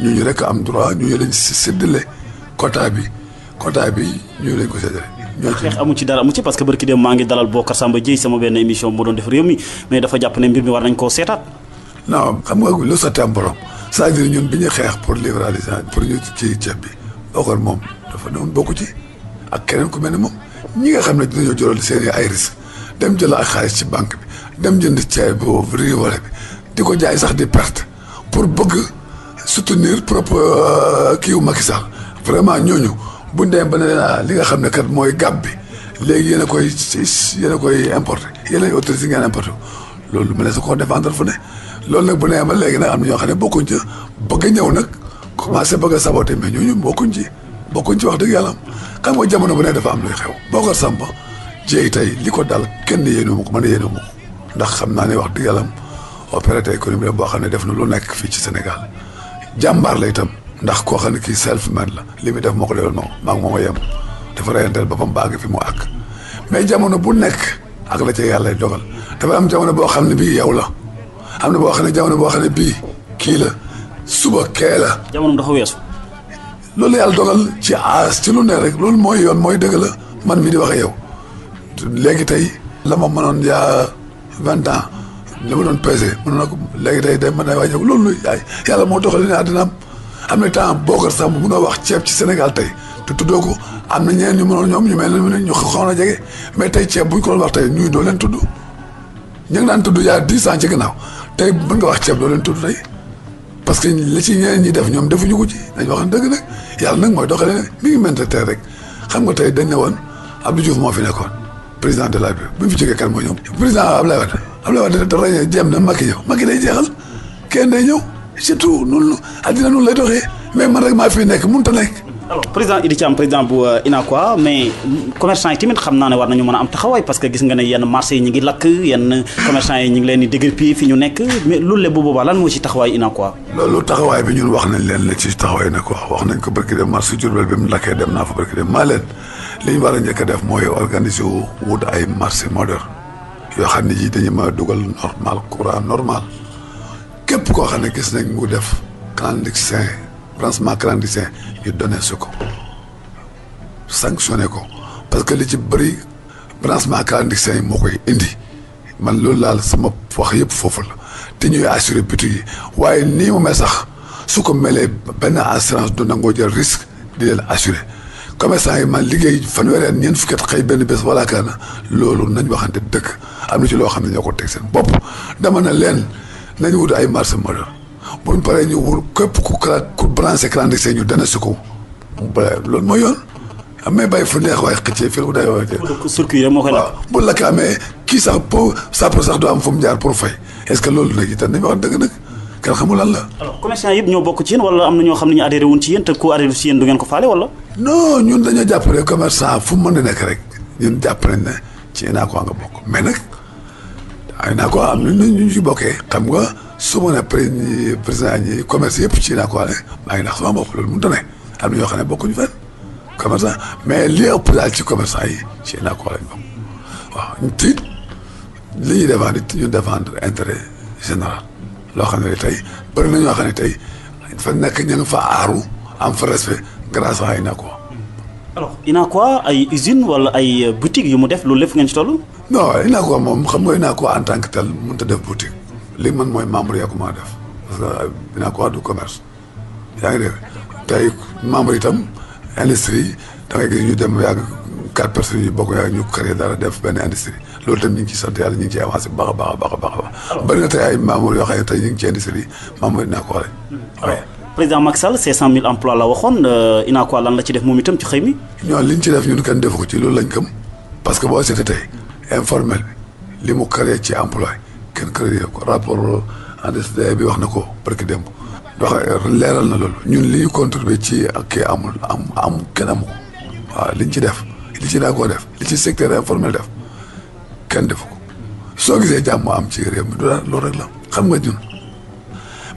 bi ñu rek am droit ñu lañ si séddale quota bi ñu lañ ko séddale. ñoo ci xeex amu ci dara amu ci parce que barki dem maa ngi dalal Bocar Samba Dièye sama benn émission moo doon def réew mi mais dafa jàpp ne mbir mi war nañ koo seetaat. non xam nga lu sotti am borom c'est-à-dire ñun bi ñu xeex pour libéralisation pour ñu ci ceeb bi Bocar moom dafa newoon bokku ci ak keneen ku mel ne moom ñi nga xam ne dinañoo jëloon seen ay risque dem jël ak xaalis ci banque bi dem jënd ceeb boobu riz wala bi di ko jaay sax di perte pour bëgg soutenir propre kii wu Macky Sall vraiment ñooñu bu ñu demee ba ne leen li nga xam ne kat mooy gab bi léegi yéen a koy importer yéen a autorisé ngeen importer loolu mu ne sa ko défendre fu ne loolu nag bu nee ba léegi nag am na ñoo xam ne bokkuñ ci bëgg a ñëw nag commencé bëgg a saboter mais ñooñu bokkuñ ci wax dëgg yàlla xam nga jamono bu ne dafa am luy xew Bocar Samba Dièye tey li ko dal kenn yéenu ma ko man yéenu ma ko ndax xam naa ne wax dëgg yàlla opérateur économique la boo xam ne def na lu nekk fii ci Sénégal jàmbaar la itam ndax koo xam ne kii self-made la li muy def moo ko defal maa ngi moom a yem dafa reyanteel boppam baag fi mu àgg mais jamono bu nekk ak la ca yàlla dogal dafa am jamono boo xam ne bii yow la am na boo xam ne jamono boo xam ne bii kii la suba kee la. jamono dafa weesu. loolu yàlla dogal ci aas ci lu ne rek loolu mooy yoon mooy dëgg la man mii di wax ak yow léegi tey la ma mënoon yaa 20 ans li ma doon pesé mënoon na ko léegi tey day mën a wàññeeku loolu yàlla moo doxalee ne àddina am na temps Bocar Samba mënoo wax ceeb ci Sénégal tey te tuddoo ko am na ñeneen ñu mënoon ñoom ñu mel ne ñu xaw na jege mais tey ceeb buñ ko doon wax tey ñuy doo leen tudd ñu ngi daan tudd yaa 10 ans ci gannaaw tey mën nga wax ceeb doo leen tudd tey parce que li ci ñeneen ñi def ñoom defuñu ko ci dañ wax dëgg nag yàlla nag mooy doxalee ne mi ngi mente tey rek xam nga tey dañ ne woon Abdou Diouf moo fi nekkoon président de la République bi mu fi jógee kan moo ñëw président Abdoulaye Wade da ràññee jéem na Macky ñëw Macky day jeexal kenn day ñëw surtout noonu àddina noonu lay doxee mais man rek maa fi nekk mënut a nekk. alors président Idy Thiam président bu UNACOIS mais commerçant yi tamit xam naa ne war nañu mën a am taxawaay parce que gis nga ne yenn marché yi ñu ngi lakk yenn commerçant yi ñu ngi leen di déguerpir fi ñu nekk mais loolu lépp bu boobaa lan moo ci taxawaay UNACOIS. loolu taxawaay bi ñun wax nañ leen la ci taxawaay nag wax nañ ko barki dem marché Diourbel bi mu lakkee dem naa fa barki dem maa leen li ñu war a njëkk a def mooy organiser wu wut ay marché moderne yoo xam ne ji dañu mën a dugal normal courant normal képp koo xam ne gis nañ mu def clandestin branchement clandestin ñu donné su ko sanctionné ko parce que li ci bëri branchement clandestin yi moo koy indi man loolu laal sama wax yëpp foofu la te ñuy assuré bitu yi waaye nii mu mel sax su ko melee benn assurance du nangoo jël risque di leen assuré commerçant yi man liggéey fanweeri at ñeent fukki at xëy benn bés wala kaana loolu nañ waxante dëgg am na ci loo xam ne ñoo ko teg seen bopp dama ne leen nañ wut ay marché moderne buñ paree ñu wut képp ku branché clandestin ñu dana si ko loolu mooy yoon mais bàyyi fu neex waaye xëccee fii bu day waaye circuit moo koy lakk bu lakk amee kii sax po sapo sax du am fu mu jaar pour fay est-ce que loolu nag itam nañ wax dëgg nag kenn xamul lan la. alors commerçant yëpp ñoo bokk ci yéen wala am na ñoo xam ne ñu adhéré wuñ ci yéen te ku adhéré ci yéen du ngeen ko faale wala. non ñun dañoo jàpp ne commerçant fu mu mën a nekk rek ñun jàpp nañ ne ci UNACOIS nga bokk mais nag UNACOIS am na ñu ci bokkee xam nga su ma nee président ñi commerce yëpp ci UNACOIS ne maa ngi nax sama bopp loolu mënut a ne am na ñoo xam ne bokkuñu fenn commerçant mais li ëpp daal ci commerçant yi ci UNACOIS lañ bokk waaw tiit li ñuy défendre ñu défendre intérêt général loo xam ne tey bëri na ñoo xam ne tey fa nekk ñu ngi fa aaru am fa respect grâce à UNACOIS. alors UNACOIS ay usine wala ay boutique yu mu def loolu lépp ngeen ci toll. non UNACOIS moom xam nga UNACOIS en tant que tel mënut a def boutique li man mooy membre yaa ko maa def parce que UNACOIS du commerce yaa ngi dégg tey membre itam industrie da ngay gis ñu dem yàgg 4 personnes yu bokk yàgg ñu créé dara def benn industrie loolu tam ñu ngi ciy sant yàlla ñu ngi ciy avancé bu baax a baax a baax a baax. bëri na tey ay membres yoo xam ne tey ñu ngi ci industrie membre UNACOIS lañ. président Macky Sall 500 000 emplois la waxoon UNACOIS lan la ci def moom itam ci xëy mi. ñoo liñ ci def ñun kenn defu ko ci loolu lañ gëm parce que boo seetee tey informel bi li mu créé ci emploi kenn créé ko rapport ANSD bi wax na ko barki démb wax leeral na loolu ñun li ñu contribué ci ak kii am kenn amu ko waaw liñ ci def li ci UNACOIS def li ci secteur informel def kenn defu ko soo gisee jàmm am ci réew mi du daal loolu rek la xam nga ñun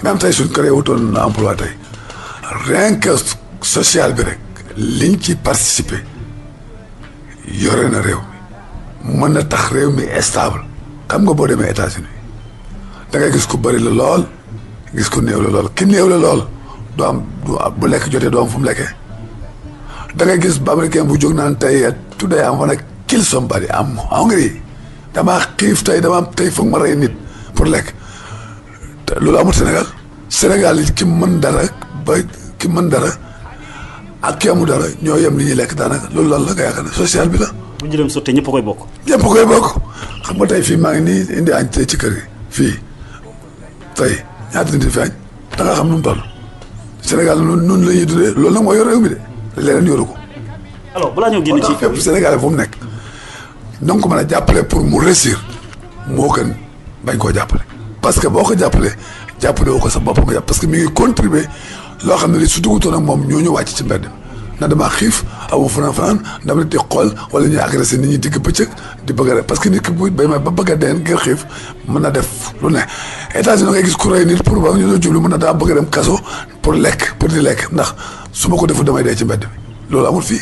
même tey suñ créé wutoon na emploi tey rien que social bi rek liñ ci participer yore na réew mi mën na tax réew mi stable xam nga boo demee États-Unis da ngay gis ku bëri la lool gis ku néew la lool ki néew la lool du am bu lekk jotee du am fu mu lekkee da ngay gis ba américain bu jóg naan tey today I wanna kill somebody I'm hungry damaa xiif tey tey foog ma rey nit pour lekk te loolu amul Sénégal yi ki mën dara ba ki mën dara ak ki amul dara ñoo yem li ñuy lekk daanaka loolu lan la nga yaakaar ne social bi la. bu ñu dem sottee ñëpp a koy bokk. ñëpp a koy bokk xam nga tey fii maa ngi nii indi añ tey ci kër gi fii tey ñaata nit fi añ da nga xam nu mu toll Sénégal noonu la ñuy dundee loolu nag moo yor réew mi de leneen yoru ko. alors balaa ñoo génn ci fépp Sénégal fu mu nekk donc ko mën a jàppale pour mu réussir moo gën bañ koo jàppale parce que boo ko jàppale woo ko sa bopp nga jàpp parce que mi ngi contribuer loo xam ne li su dugutoon ak moom ñoo ñu wàcc ci mbedd na dama xiif amu fanaan dama di xool wala ñuy agressé nit ñi digg bëccëg di bëgg a def parce que nit ki bu bay ma ba bëgg a deen ngir xiif mën na def lu ne États-Unis ngay gis ku rey nit pour ba ñu la jublu mën na daa bëgg a dem kaso pour di lekk ndax su ma ko defu damay dee ci mbedd bi loolu amul fii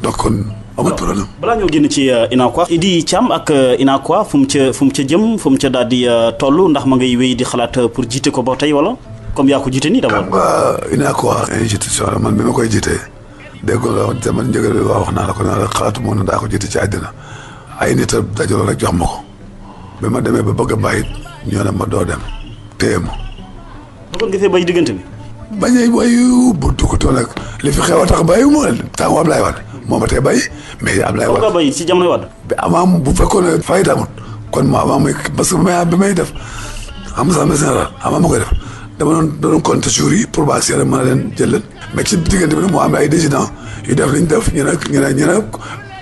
donc kon amul problème. balaa ñoo génn ci UNACOIS Idy Thiam ak UNACOIS fu mu ca jëm fu mu ca daal di toll ndax ma ngay wéy di xalaat pour jiite ko ba tey wala comme yaa ko jiite nii d'abord. xam nga UNACOIS institution la man bi ma koy jiitee dégg nga man njëgal bi wax naa la ko naa la xalaatu moo ne daa ko jiite ci àddina ay nit a dajaloo rek jox ma ko ba ma demee ba bëgg a bàyyi ñoo ne ma doo dem téye ma. bëggoon nga fee bay diggante bi. bañee bayu bu duggutoon nag li fi xew a tax bayu moo tàngu Ablaye Wade moo ma tee bay mais Ablaye Wade nga bay ci jamonoy Wade. bi avant bu fekkoon ne fayda amut kon ma avant muy parce que bi may def am sa général avant ma koy def dama doon compter jours yi pour ba seere mën a leen jël leen mais ci diggante bi nag moo am ay décidents yu def liñ def ñu ne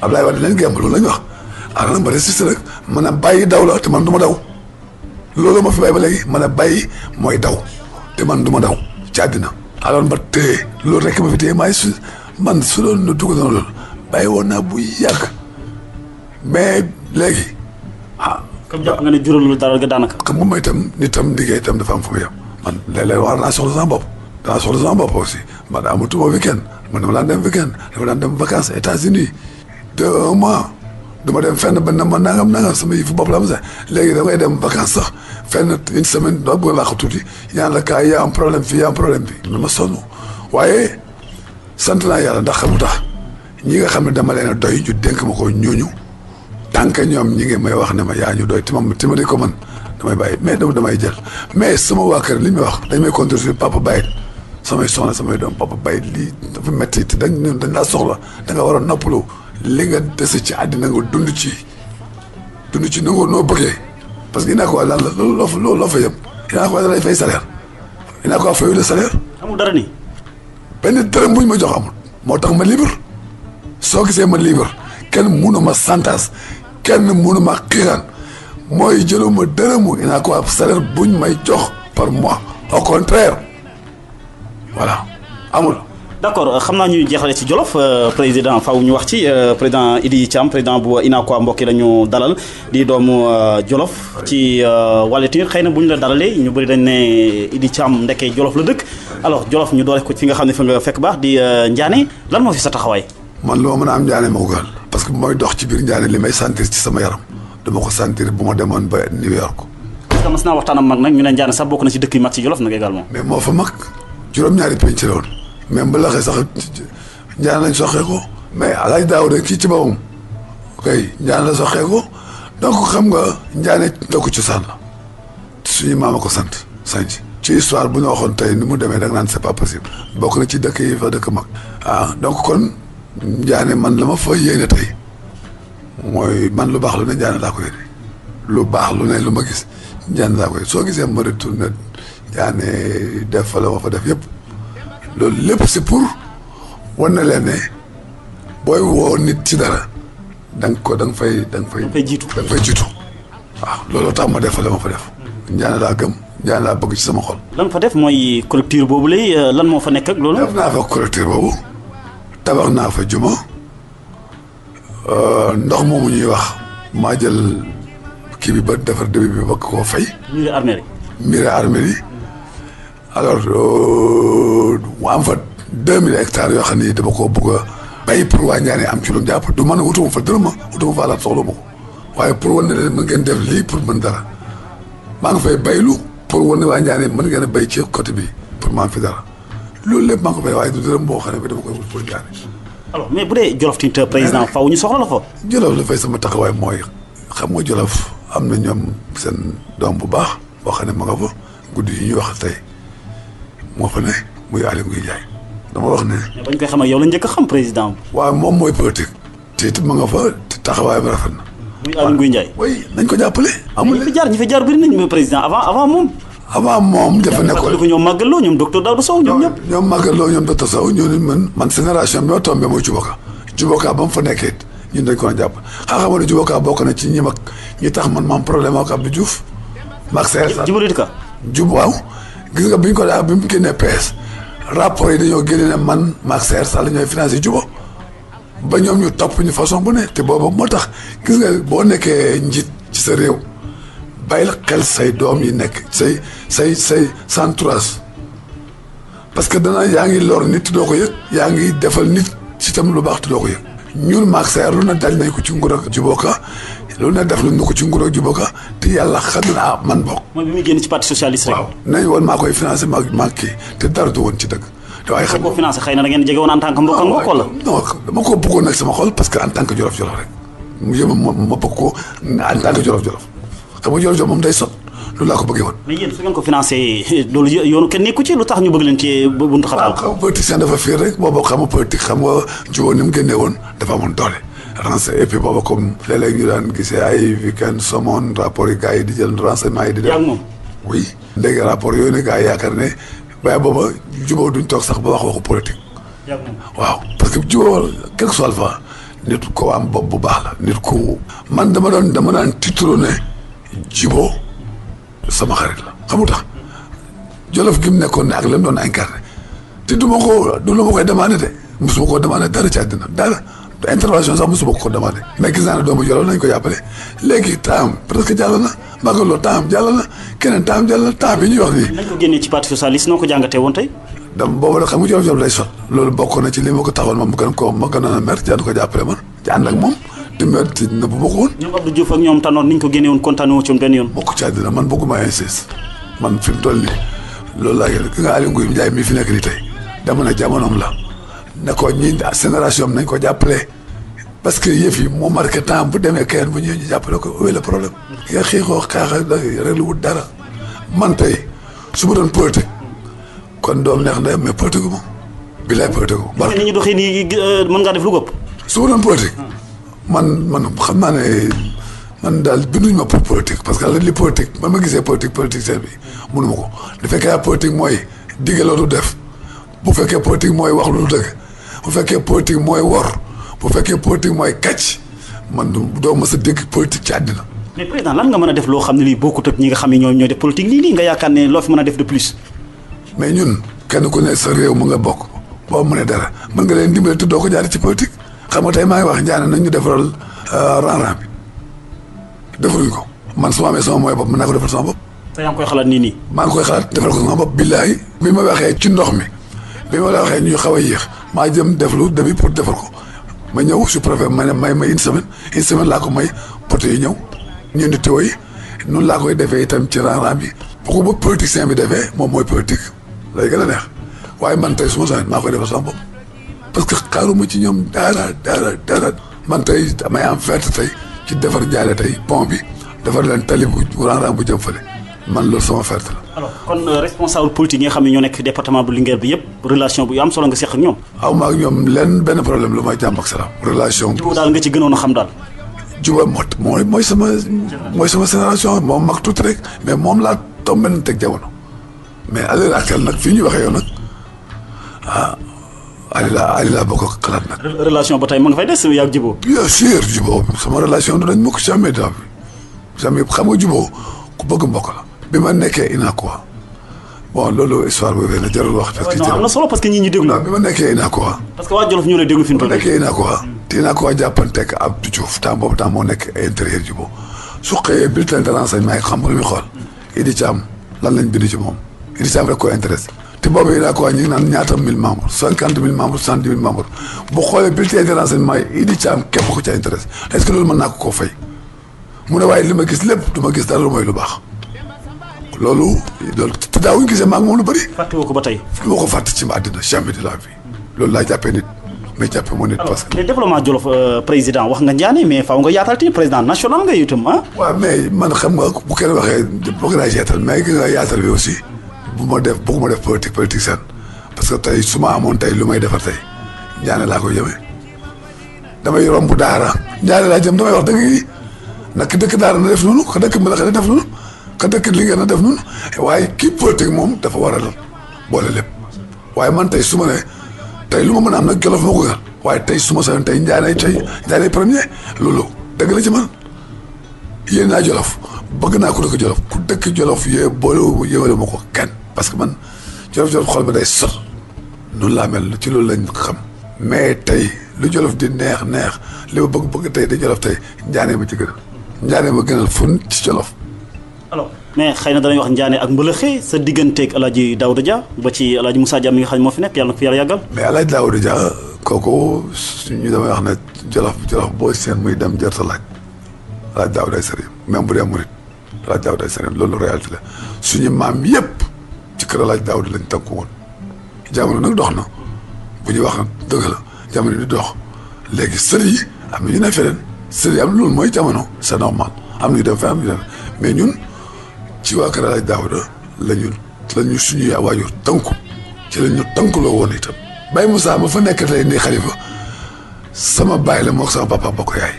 Ablaye Wade leen gémb loolu la ñu wax alors nag ma résisté rek mën a bàyyi daw la te man du ma daw loolu ma fi bàyyi ba léegi mën a bàyyi mooy daw te man du ma daw ci àddina alors ba téye loolu rek ma fi téye maay su man su doon na dugg na loolu bàyyi woon naa bu yàgg mais léegi comme jàpp nga ne jural lu dara nga daanaka. xam nga mooy itam nit tam liggéey itam dafa am fu mu yem man léeg-léeg war naa soxla sama bopp danaa soxla sama bopp aussi man amatuma weekend man dama daan dem weekend dama daan dem vacances États-Unis de 1 mois dama dem fenn ba ma nangam sama yëfu bopp la ma sax léegi da ngay dem vacances sax fenn une semaine doo bëgg laa ko tuuti ñaan la kaay yaa am problème fii yaa am problème bi dama sonn waaye sant naa yàlla ndax xamu tax ñi nga xam ne dama leen a doy ñu dénk ma ko ñooñu tant que ñoom ñi ngi may wax ne ma yaa ñu doy te ma di ko man damay bàyyi mais damay jël mais sama waa kër li muy wax dañ may contribuer papa bàyyi samay soxna samay doom papa bàyyi lii dafa métti te dañ laa soxla da nga war a noppalu li nga dese ci àddina nga dund ci noo bëggee parce que UNACOIS lan la loolu loo fa yem UNACOIS da lay fay salaire UNACOIS fayu la salaire. amul dara nii. benn dërëm bu ñu ma jox amul moo tax ma libre soo gisee ma libre kenn mënu ma santaas kenn mënu ma xiiraan mooy jëluma dërëmu UNACOIS salaire buñ may jox par mois au contraire voilà amul. d'accord xam naa ñuy jeexale ci Jolof président faw ñu wax ci président Idy Thiam président bu UNACOIS mbokk yi dañu dalal di doomu Jolof ci wàllu tamit xëy na bu ñu la dalalee ñu bëri dañ ne Idy Thiam ndekkee Jolof la dëkk alors Jolof ñu doole ko fi nga xam ne fa nga fekk baax di Ndiané lan moo fi sa taxawaay. man lu ma mën a am Ndiané ma ko gën parce que bu may dox ci biir Ndiané li may sentir ci sama yaram dama ko sentir bu ma demoon ba New York. parce que mas naa waxtaan ak mag nag ñu ne Ndiané sax bokk na ci dëkk yu mag ci Jolof nag également. mais moo fa mag juróom-ñaari penc la woon même ba laxee sax Ndiané lañ soxee ko mais alaaj daaw rek kii ci boppam kay Ndiané la soxee ko donc xam nga Ndiané ndokku cosaan la suñu maama ko sant sanc ci histoire bu ñu waxoon tey ni mu demee da nga naan c'est pas possible bokk na ci dëkk yi fa dëkk mag donc kon Ndiané man la ma fa yéene tey mooy man lu baax lu ne Ndiané laa ko yéene lu baax lu ne lu ma gis Ndiané laa ko yéene soo gisee ma retourné Ndiané def fa la ma fa def yëpp loolu lépp c'est pour wan na leen ne booy woo nit ci dara da nga fay jiitu waaw loolu tax ma def fa la ma fa def Ndiané laa gëm Ndiané laa bëgg ci sama xol. lan fa def mooy collecteur boobu lay lan moo fa nekk ak loolu. def naa fa collecteur boobu tabax naa fa juma ndox moomu ñuy wax maa jël kii bi ba defar début bi ba koo fay. miire armée yi. alors mu am fa 2000 hectares yoo xam ni dama ko bëgg a bay pour waa Njaané am ci lu jàpp du man wutuma fa dërëm wutuma fa alaat soxla ma ko waaye pour wane ne leen mën ngeen def lii pour mën dara maa ngi fay baylu pour wane waa Njaané mën ngeen a bay ci côté bi pour ma am fi dara loolu lépp maa ngi ko fay waaye du dërëm boo xam ne bi dama koy wut pour Njaané. alors mais bu dee Jolof Tinte président faw ñu soxla la fa. Jolof la fay sama taxawaay mooy xam nga Jolof am na ñoom seen doom bu baax boo xam ne ma nga fa guddi yi ñuy wax tey moo fa ne muy Aly Ngouille Ndiaye dama wax ne. mais bañ koy xam ak yow la njëkk a xam président. waaw moom mooy politique. te it ma nga fa te taxawaay bi rafet na. muy Aly Ngouille Ndiaye. oui nañ ko jàppale. amul ñi fi jaar bëri nañ président avant moom. avant moom dafa nekkoon ko ñoom Maguette ñoom docteur Daouda Sow ñoom ñëpp. ñoom Maguette Lo ñoom docteur Sow ñooñu man génération bi ma tombé mooy Djiboka ba mu fa nekkee ñun dañ ko jàpp xam nga ne Djiboka bokk na ci ñi mag ñi tax man ma am problème ak Abdou Diouf. Max Seer sax waaw gis nga bi ñu ko daa bi mu génnee PS rapport yi dañoo génne ne man Max Seer sax la ñooy financé Djibo ba ñoom ñu topp ñu façon bu ne te boobu moo tax gis nga boo nekkee njiit ci sa réew bàyyil xel say doom yi nekk say entourage parce que dana yaa ngi lor nit doo ko yëg yaa ngi defal nit ci tam lu baax te doo ko yëg ñun Max Seer lu ne daj nañ ko ci nguur ak Djiboka lu ne def nañ ko ci nguur ak Djiboka te yàlla xam na man bokk. mooy bi muy génn ci parti socialiste rek. waaw nañ woon maa koy financé maa kii te dara du woon ci dëgg. te waaye xam nga ko financé xëy na da ngeen jege woon en tant que mbokk ak mbokk wala. non dama ko bëggoon nag sama xol parce que en tant que jolof-jolof rek mu yëma ma bëgg ko en tant que jolof-jolof xam nga jolof-jolof moom day sot loolu laa ko bëggee woon. mais yéen su ngeen ko financé loolu yoonu kenn nekku ci lu tax ñu bëgg leen ci buntu xataal. xam nga politicien dafa fiir rek boobu xam nga politique xam nga jiwoon ni mu génnee woon dafa amoon doole. renseignement et puis booba comme léeg-léeg ñu daan gisee ay weekend somon rapport yi gars yi di jël renseignement yi di def. yaa ngi moom. oui léegi rapport yooyu ne gars yi yaakaar ne waaye booba jubóo duñ toog sax ba waxu politique. yaa ngi moom waaw parce que jubóo quelque soit alpha nit ko am bopp bu baax la nit ko man dama daan titre ne jubóo sama xarit la xamu tax jolof gi mu nekkoon ne ak la mu doon incarné te du ma koy demandé de mosuma koo demandé dara ci àddina dara. intervention sax mosuma ko demandé mais gis naa ne doomu Jolof nañ ko jàppale léegi temps presque jàll na Maguette Lo temps jàll na keneen temps jàll na temps bi ñuy wax nii. nañ ko génnee ci parti socialiste noo ko jàngatee woon tey. boobu nag xam nga Jolof day sot loolu bokk na ci li ma ko taxawal moom ma gën a mer ci ànd ko jàppale man ci ànd ak moom di mer ci nëbb ma ko woon. ñoom Abdou Diouf ak ñoom Tanor niñ ko génnee woon kontaan woo ci woon benn yoon. bokk ci àddina man bëgguma insiste man fi mu toll nii loolu laa gën ki nga Aly Ngouille Ndiaye mii fi nekk nii tey dama ne jamonoom la ne ko ñi génération nañ ko jàppale parce que yëf yi moo marqué temps bu demee kenn bu ñëwee ñu jàppale ko wéy le problème. nga xiixoo xaaxa rek lu wut dara man tey su ma doon politique kon doom neex na mais politique gu ma bilaay politique gu ma. ni ñu doxee nii mën ngaa def lu gëpp. su ma doon politique. man xam naa ne man daal binduñ ma pour politique parce que li politique man ma gisee politicien bi mënuma ko bu fekkee politique mooy digge loolu def bu fekkee politique mooy wax lu dëgg bu fekkee politique mooy wor. bu fekkee politique mooy kàcc man doo mës a dégg politique ci àddina. mais président lan nga mën a def loo xam ne lii bokkut ak ñi nga xam ne ñooy def politique lii nga yaakaar ne loo fi mën a def de plus. mais ñun kenn ku ne sa réew mu nga bokk boo mënee dara mën nga leen dimbale te doo ko jaaree ci politique xam nga tey maa ngi wax Ndiané nañ ñu defaral rang-rang bi defaruñ ko man su ma amee sama mooy bopp mën naa ko defal sama bopp. te yaa ngi koy xalaat nii. maa ngi koy xalaat defal ko sama bopp billaahi bi ma waxee ci ndox mi bi ma la waxee ñu xaw a yéex maa jëm def lu demi pour defal ko. ma ñëw su préfet ma ne may une semaine laa ko may poto yi ñëw ñu di teew yi noonu laa koy defee itam ci rang-rang bi bu ko ba politicien bi defee moom mooy politique lay gën a neex waaye man tey su ma soxla maa koy defal sama bopp parce que xaaruma ci ñoom dara man tey damay am ferte tey ci defar jaale tey pont bi defar leen tali bu rang-rang bu jëm fële man loolu sama ferte la. alors kon responsable politique yi nga xam ne ñoo nekk département bu Linguère bi yëpp relation bu am solo nga seq ak ñoom. aw ma ak ñoom lenn benn problème lu may jàmm ak salaam. relation jubóo daal nga ci gënoon a xam daal. jubóo mooy sama génération moom mag tuuti rek mais moom laa tombé na teg jamono mais à l'heure actuelle nag fii ñu waxee yow nag Ali laa bokk xalaat nag. relation ba tey ma nga fay des yaa ngi jubóo. bien sûr jubóo sama relation du dañ ma ko jamais daal jamais xam nga jubóo ku bëgg mbokk la. bi ma nekkee Unacois bon loolu histoire boobu la jarul wax. parce que am na solo parce que ñi ñu déglu. bi ma nekkee Unacois. parce que waa Jolof ñoo lay déglu fi mu toll. bi ma nekkee Unacois. te Unacois jàppanteeg Abdou Diouf temps boobu temps moo nekk intérieur jubóo su xëyee bulletin de renseignement yi xam nga lu muy xool. Idi Thiam lan lañ bind ci moom Idi Thiam rek ko intéressé te boobu yi daa ko ñu ngi naan ñaata 1000 membres 50 000 membres 70 000 membres bu xoolee bulletin de renseignement yi Idi Thiam képp ko ca intéressé est-ce que loolu mën naa ko koo fay mu ne waaye li ma gis lépp du ma gis dara lu mooy lu baax loolu te daawuñu gisee maag moom lu bëri. fàttewoo ko ba tey. lu ma ko fàtte ci ma àddina jamais de la vie loolu laa jàppee nit mais jàppee moo nit parce que. mais développement Jolof président wax nga Ndiané mais faaw nga yaatal ti président national nga itam ah. waaw mais man xam nga bu kenn waxee bëgg naa yaatal mais ki nga yaatal bi aussi bëgguma def politique seen parce que tey su ma amoon tey lu may defar tey Ndiané laa koy jëmee damay romb daara Ndiané laa jëm damay wax dëgg yi nag dëkk daara na def noonu ka dëkk Mbalaxe na def noonu ka dëkk Linguère na def noonu waaye kii politique moom dafa war a boole lépp waaye man tey su ma ne tey lu ma mën a am nag Jolof moo ko gën waaye tey su ma soxla tey Ndiané premier loolu dëgg la ci man yéen naa Jolof bëgg naa ku dëkk Jolof ku dëkk Jolof yéwale ma ko kenn parce que man Jolof xol ma day sot noonu laa mel ci loolu lañ xam mais tey lu Jolof di neex li ma bëgg tey da Jolof tey Ndiané ma ci gën Ndiané ma gënal fun ci Jolof. alors mais xëy na danañ wax Ndiané ak Mbalaxe sa digganteeg El Hadj Daouda Dia ba ci El Hadj Moussa Dia mi nga xam ne moo fi nekk yàlla na ko fi yàlla yàggal. mais El Hadj Daouda Dia kooku suñu damay wax ne Jolof boo seen muy dem jër sa laaj El Hadj Daouda Sëriñ même bu dee murit El Hadj Daouda Sëriñ loolu réalité la suñu maam yëpp ci kër El Hadj Daouda lañ tënku woon jamono nag dox na bu ñuy wax dëgg la jamono di dox léegi sër yi am na ñu ne feneen sër yi am loolu mooy jamono c'est normal am na ñu dem feneen am ñu dem mais ñun ci waa kër El Hadj Daouda lañu suñuy waajur tënku ci la ñu tënkuloo woon itam. Baye Moussa ma fa nekk tey nii xalifa sama baay la moog sama papa bokk yaay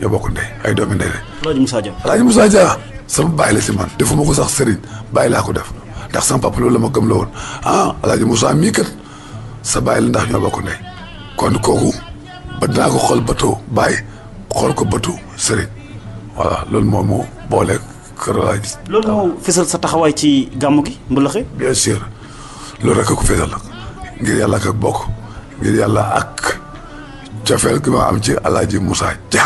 ñoo bokk ndey ay doomi ndey lañ. El Hadj Moussa Dia. El Hadj Moussa Dia sama baay la si man defuma ko sax sëriñ baay laa ko def ndax sama papa loolu la ma gëm la woon El Hadj Moussa mii kat sa baay la ndax ñoo bokk ndey kon kooku ba dinaa ko xool bëtu baay xool ko bëtu sëriñ voilà loolu moom moo boole kër El Hadj. loolu moo fësal sa taxawaay ci gàmmu gi Mbalaxe. bien sûr loolu rek a ko fësal la ngir yàlla ak bokk ngir yàlla ak cofeel gi ma am ci El Hadj Moussa Dia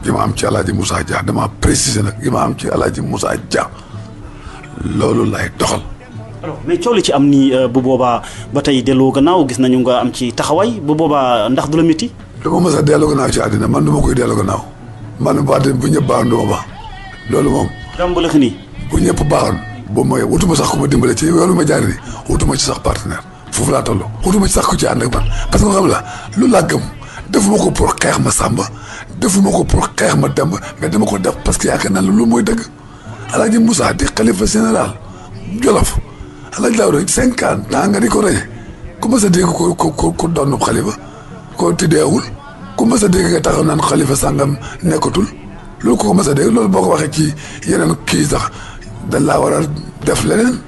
gi ma am ci El Hadj Moussa Dia dama préciser nag gi ma am ci El Hadj Moussa Dia loolu lay doxal. alors mais coow li ci am nii bu boobaa ba tey delloo gannaaw gis nañu nga am ci taxawaay bu boobaa ndax du la métti. dama mës a delloo gannaaw ci àddina man du ma koy delloo gannaaw man bu àddina bu ñëpp baaxoon du ma baax loolu moom. gàmmu Mbalaxe nii. bu ñëpp baaxoon boobu mooy wutuma sax ku ma dimbale ci yoonu ma jaar nii wutuma ci sax partenaire. foofu laa toll xutuma ci sax ko ci ànd ak man parce que nga xam la lu laa gëm defuma ko pour xeex ma Samba defuma ko pour xeex ma Demba mais dama ko def parce que yaakaar naa lu mooy dëgg El Hadj Moussa di xalifa général Jolof El Hadj Daouda 50 ans nga di ko rëñe ku mas a dégg ko doon xalifa ko tiddeewul ku mas a dégg nga taxaw naan xalifa sàngam nekkatul loolu ko mas a dégg loolu boo ko waxee ci yeneen kii sax dañ laa war a def leneen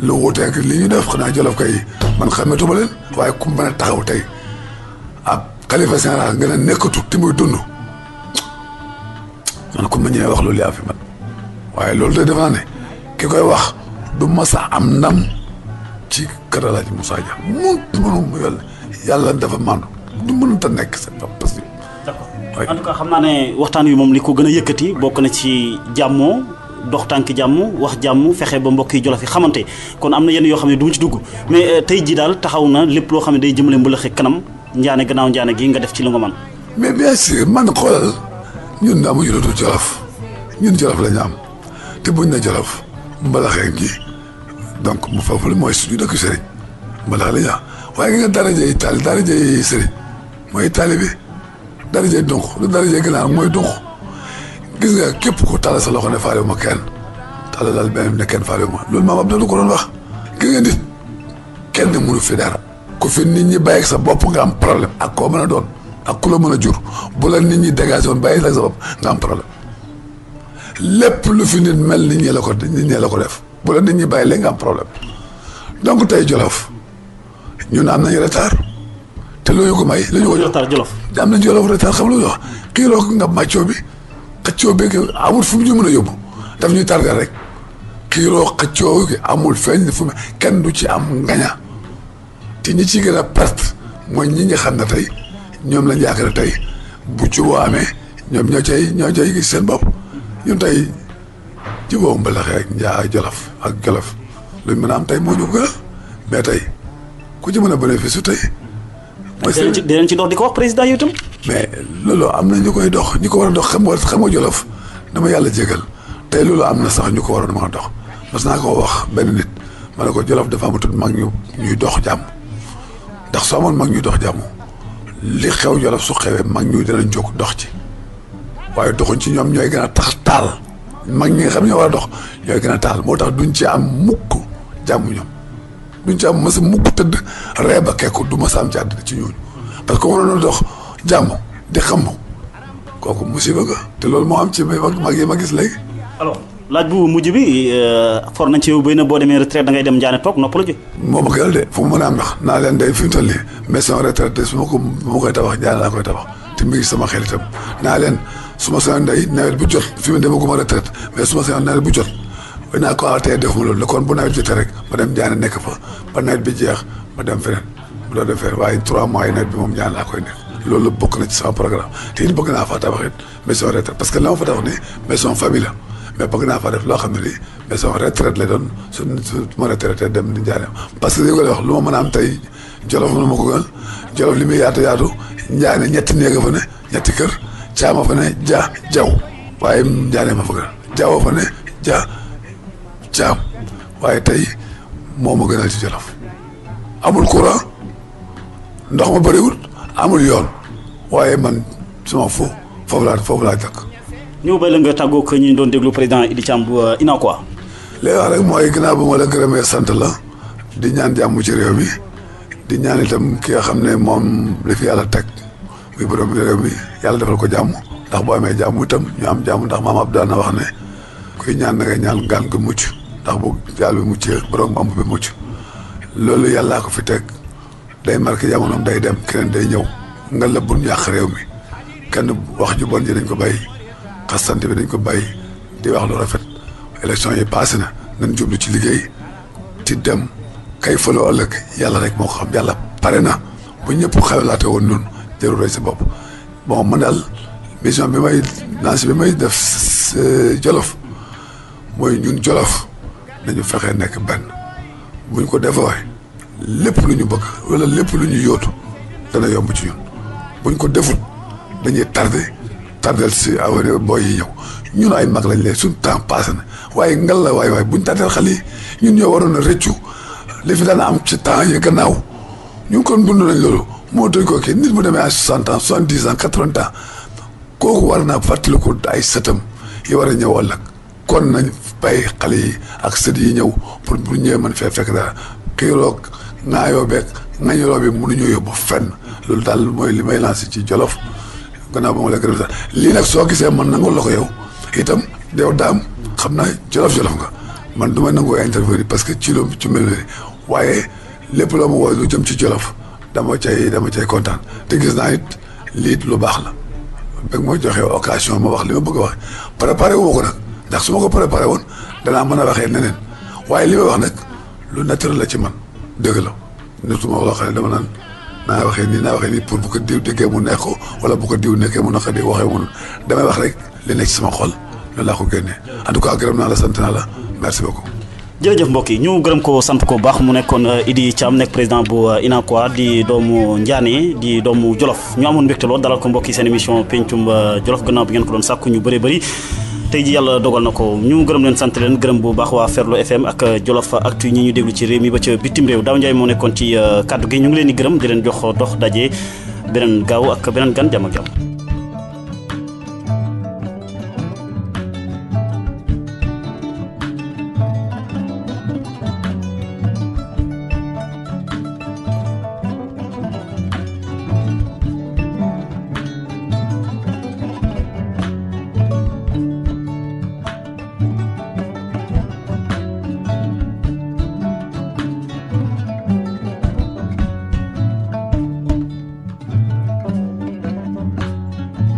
lu wuuteeg li ñu def xanaa Jolof kay man xamatuma leen waaye ku mën a taxaw tey ab xalifa général nga ne nekkatu te muy dund man ku ma ñëwee wax loolu yaa fi man waaye loolu de defe naa ne ki koy wax du mas a am ndam ci kër El Hadj Moussa Dia mënu yàlla dafa mandu du mënut a nekk c'est pas possible. d'accord en tout cas xam naa ne waxtaan wi moom li ko gën a yëkkati bokk na ci jàmmoo dox tànk jàmm wax jàmm fexe ba mbokk yi Jolof yi xamante kon am na yenn yoo xam ne du mu ci dugg mais tey jii daal taxaw na lépp loo xam ne day jëmale Mbalaxe kanam Ndiané gannaaw Ndiané gi nga def ci li nga man mais bien sûr man xoolal ñun amuñu lu dul Jolof ñun Jolof la ñu am te buñ na Jolof Mbalaxe gi donc mu foofu la mooy suñu dëkk sëriñ Mbalaxe la ñu am waaye gi nga darajey taali darajey sëriñ mooy taali bi darajey dunq lu darajey gannaaw mooy dunq gis nga képp ko tàllal sa loxo ne faale wu ma kenn tàllalal beneen ne kenn faale wu ma loolu maam Abdou ko doon wax gis nga nit kenn mënu fi dara ku fi nit ñi bàyyi sa bopp nga am problème ak koo mën a doon ak ku la mën a jur bu la nit ñi dégagé woon bàyyi sa bopp nga am problème lépp lu fi nit mel nit ñi la ko def bu la nit ñi bàyyi léegi nga am problème donc tey Jolof ñun am nañu retard te loolu ko may. la ñu ko retard Jolof. am nañu Jolof retard xam nga lu ñu wax xiiroo ko nga màccoo bi. xëccoo bi amul fu mu ñu mën a yóbbu daf ñuy tardé rek xiiroo xëccoo gi amul feeñ fu kenn du ci am ngaña te ñi ci gën a perte mooy ñi nga xam ne tey ñoom lañ yaakaar tey bu juboo amee ñoom ñoo cay gis seen bopp ñun tey juboo Mbalaxe ak Jolof luñ mën a am tey moo ñu ko gënal mais tey ku ci mën a bénéfice tey. mooy dinañ ci dox di ko wax président yi itam. mais loolu am na ñu koy dox ñi ko war a dox xam nga Jolof dama yàlla jégal tey loolu am na sax ñu ko waroon mën a dox mas naa koo wax benn nit ma ne ko Jolof dafa amatul mag ñuy dox jàmm ndax soo amoon mag ñuy dox jàmm li xew Jolof su xewee mag ñu dinañ jóg dox ci waaye doxuñ ci ñoom ñooy gën a tax taal mag ñi nga xam ne ñoo war a dox ñooy gën a taal moo tax duñ ci am mukk jàmm ñoom duñ ci am mës a mukk tëdd ree ba kekku du mës a am ci àddina ci ñooñu parce que waroon na dox jàmm di xam kooku musiba ga te loolu moo am ci mag yi ma gis léegi. alors laaj bu mujj bi for nañ ci yow béy na boo demee retraite da ngay dem Ndiané toog noppalu ji. moo ma gënal de fu mu mën a am ndax naa leen day fi mu toll nii maison retraite su ma koy tabax Ndiané laa koy tabax te mi ngi sama xel itam naa leen su ma soxla ndey nawet bu jot fi mu demaguma retraite mais su ma soxla nawet bu jot naa ko tey def ma loolu ne kon bu nawet jotee rek ma dem Ndiané nekk fa ba nawet bi jeex ma dem feneen bu doon defee waaye 3 mois yi nawet bi moom Ndiané laa koy nekk. loolu bokk na ci sama programme te it bëgg naa faa tabax it maison retraite parce que la ma fa tabax ni maison famille la mais bëgg naa faa def loo xam ne nii maison retraite lay doon su ma retraité dem di Ndiané parce que li nga wax lu ma mën a am tey Jolof mënu ma ko gënal Jolof li muy yaatu Ndiané ñetti néeg fa ne ñetti kër caama fa ne jaw waaye Ndiané ma fa gënal jaw fa ne caam waaye tey moo ma gënal ci Jolof amul courant ndox ma bëriwul amul yoon waaye man sama foofu laa dëkk. ñëw bay la nga tàggoo ko ñu doon déglu président Idy Thiam bu UNACOIS. li wax rek mooy ginnaaw ba ma la gërëmee sant la di ñaan jàmm ci réew mi di ñaan itam ki nga xam ne moom li fi yàlla teg muy borom réew mi yàlla defal ko jàmm ndax boo amee jàmm itam ñu am jàmm ndax maam Abdou na wax ne kuy ñaan na ngay ñaan gaan nga mucc ndax bu yàlla bi muccee borom am bi mucc loolu yàllaa ko fi teg. day marqué jamonoom day dem keneen day ñëw nga la bun yàq réew mi kenn wax ju bon ji dañ ko bàyyi xasante bi dañ ko bàyyi di wax lu rafet élection yi passé na nañ jublu ci liggéey ci dem kay faloo ëllëg yàlla rek moo ko xam yàlla pare na bu ñëpp xalaate woon noonu jarul rey sa bopp bon man daal mission bi may def Jolof mooy ñun Jolof nañu fexee nekk benn buñ ko defee lépp lu ñu bëgg wala lépp lu ñu yóotu dana yomb ci ñun buñ ko defut dañuy tardel si avenir booy yi ñëw ñun ay mag lañ leen suñ temps passé na waaye ngal la waay buñ tardel xale yi ñun ñoo waroon a rëccu li fi daan am ci temps yi gannaaw ñun kon dund nañ loolu moo doy ko kii nit mu demee à 60 ans 70 ans 80 ans kooku war naa fàttaliku ay sëtam yi war a ñëw ëllëg kon nañ bàyyi xale yi ak sët yi ñëw pour bu ñëwee mën fee fekk dara xiiroog ngaayoo beeg ngañoloo bi mënuñoo yóbbu fenn loolu daal mooy li may lancé ci Jolof gannaaw ba ma la gërëm sax lii nag soo gisee man nangul la ko yow itam yow daam xam naa Jolof nga man du ma nangoo intervenir parce que ci mel ni waaye lépp loo ma woo lu jëm ci Jolof dama cay kontaan te gis naa it lii lu baax la bëgg moo joxe occasion ma wax li ma bëgg a wax préparé wu ma ko nag ndax su ma ko préparé woon danaa mën a waxee neneen waaye li may wax nag lu naturel la ci man dëgg la nitu ma loo xam ne dama naan naa waxee nii pour bu ko diw déggee mu neex ko wala bu ko diw nekkee mu naqadi waxee mu damay wax rek li nekk ci sama xol loolu laa ko génnee en tout cas gërëm naa la sant naa la merci beaucoup. jërëjëf mbokk yi ñu gërëm ko sant ko baax mu nekkoon Idy Thiam nekk président bu UNACOIS di doomu Ndiané di doomu Jolof ñu amoon mbégte lool dalal ko mbokk yi seen émission pencum Jolof gannaaw bi ngeen ko doon sàkku ñu bëri tey ji yàlla dogal na ko ñu gërëm leen sant leen gërëm bu baax waa Ferlo FM ak Jolof Actu ñi ñu déglu ci réew mi ba ca bitim réew Daaw Ndiaye moo nekkoon ci kaddu gi ñu ngi leen di gërëm di leen jox dox daje beneen gaaw ak beneen gan jàmm ak jàmm.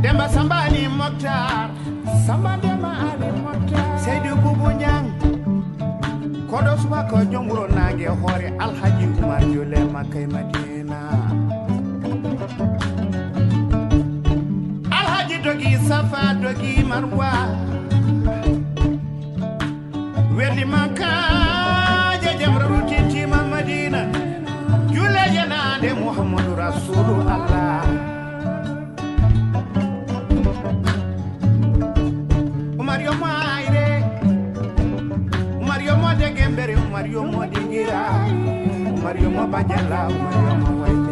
Demba Sambani Mokhtar Samba Demba Ali Mokhtar Seydou Boubou Niang kodo subaka jonguro nange hore Alhaji Umar Jole Makay Madina Alhaji Dogi Safa Dogi Marwa Weli Maka Jaja Mario Maire Mario Mo de Gembere Mario Mo de Gira Mario Mo Bajala Mario Mo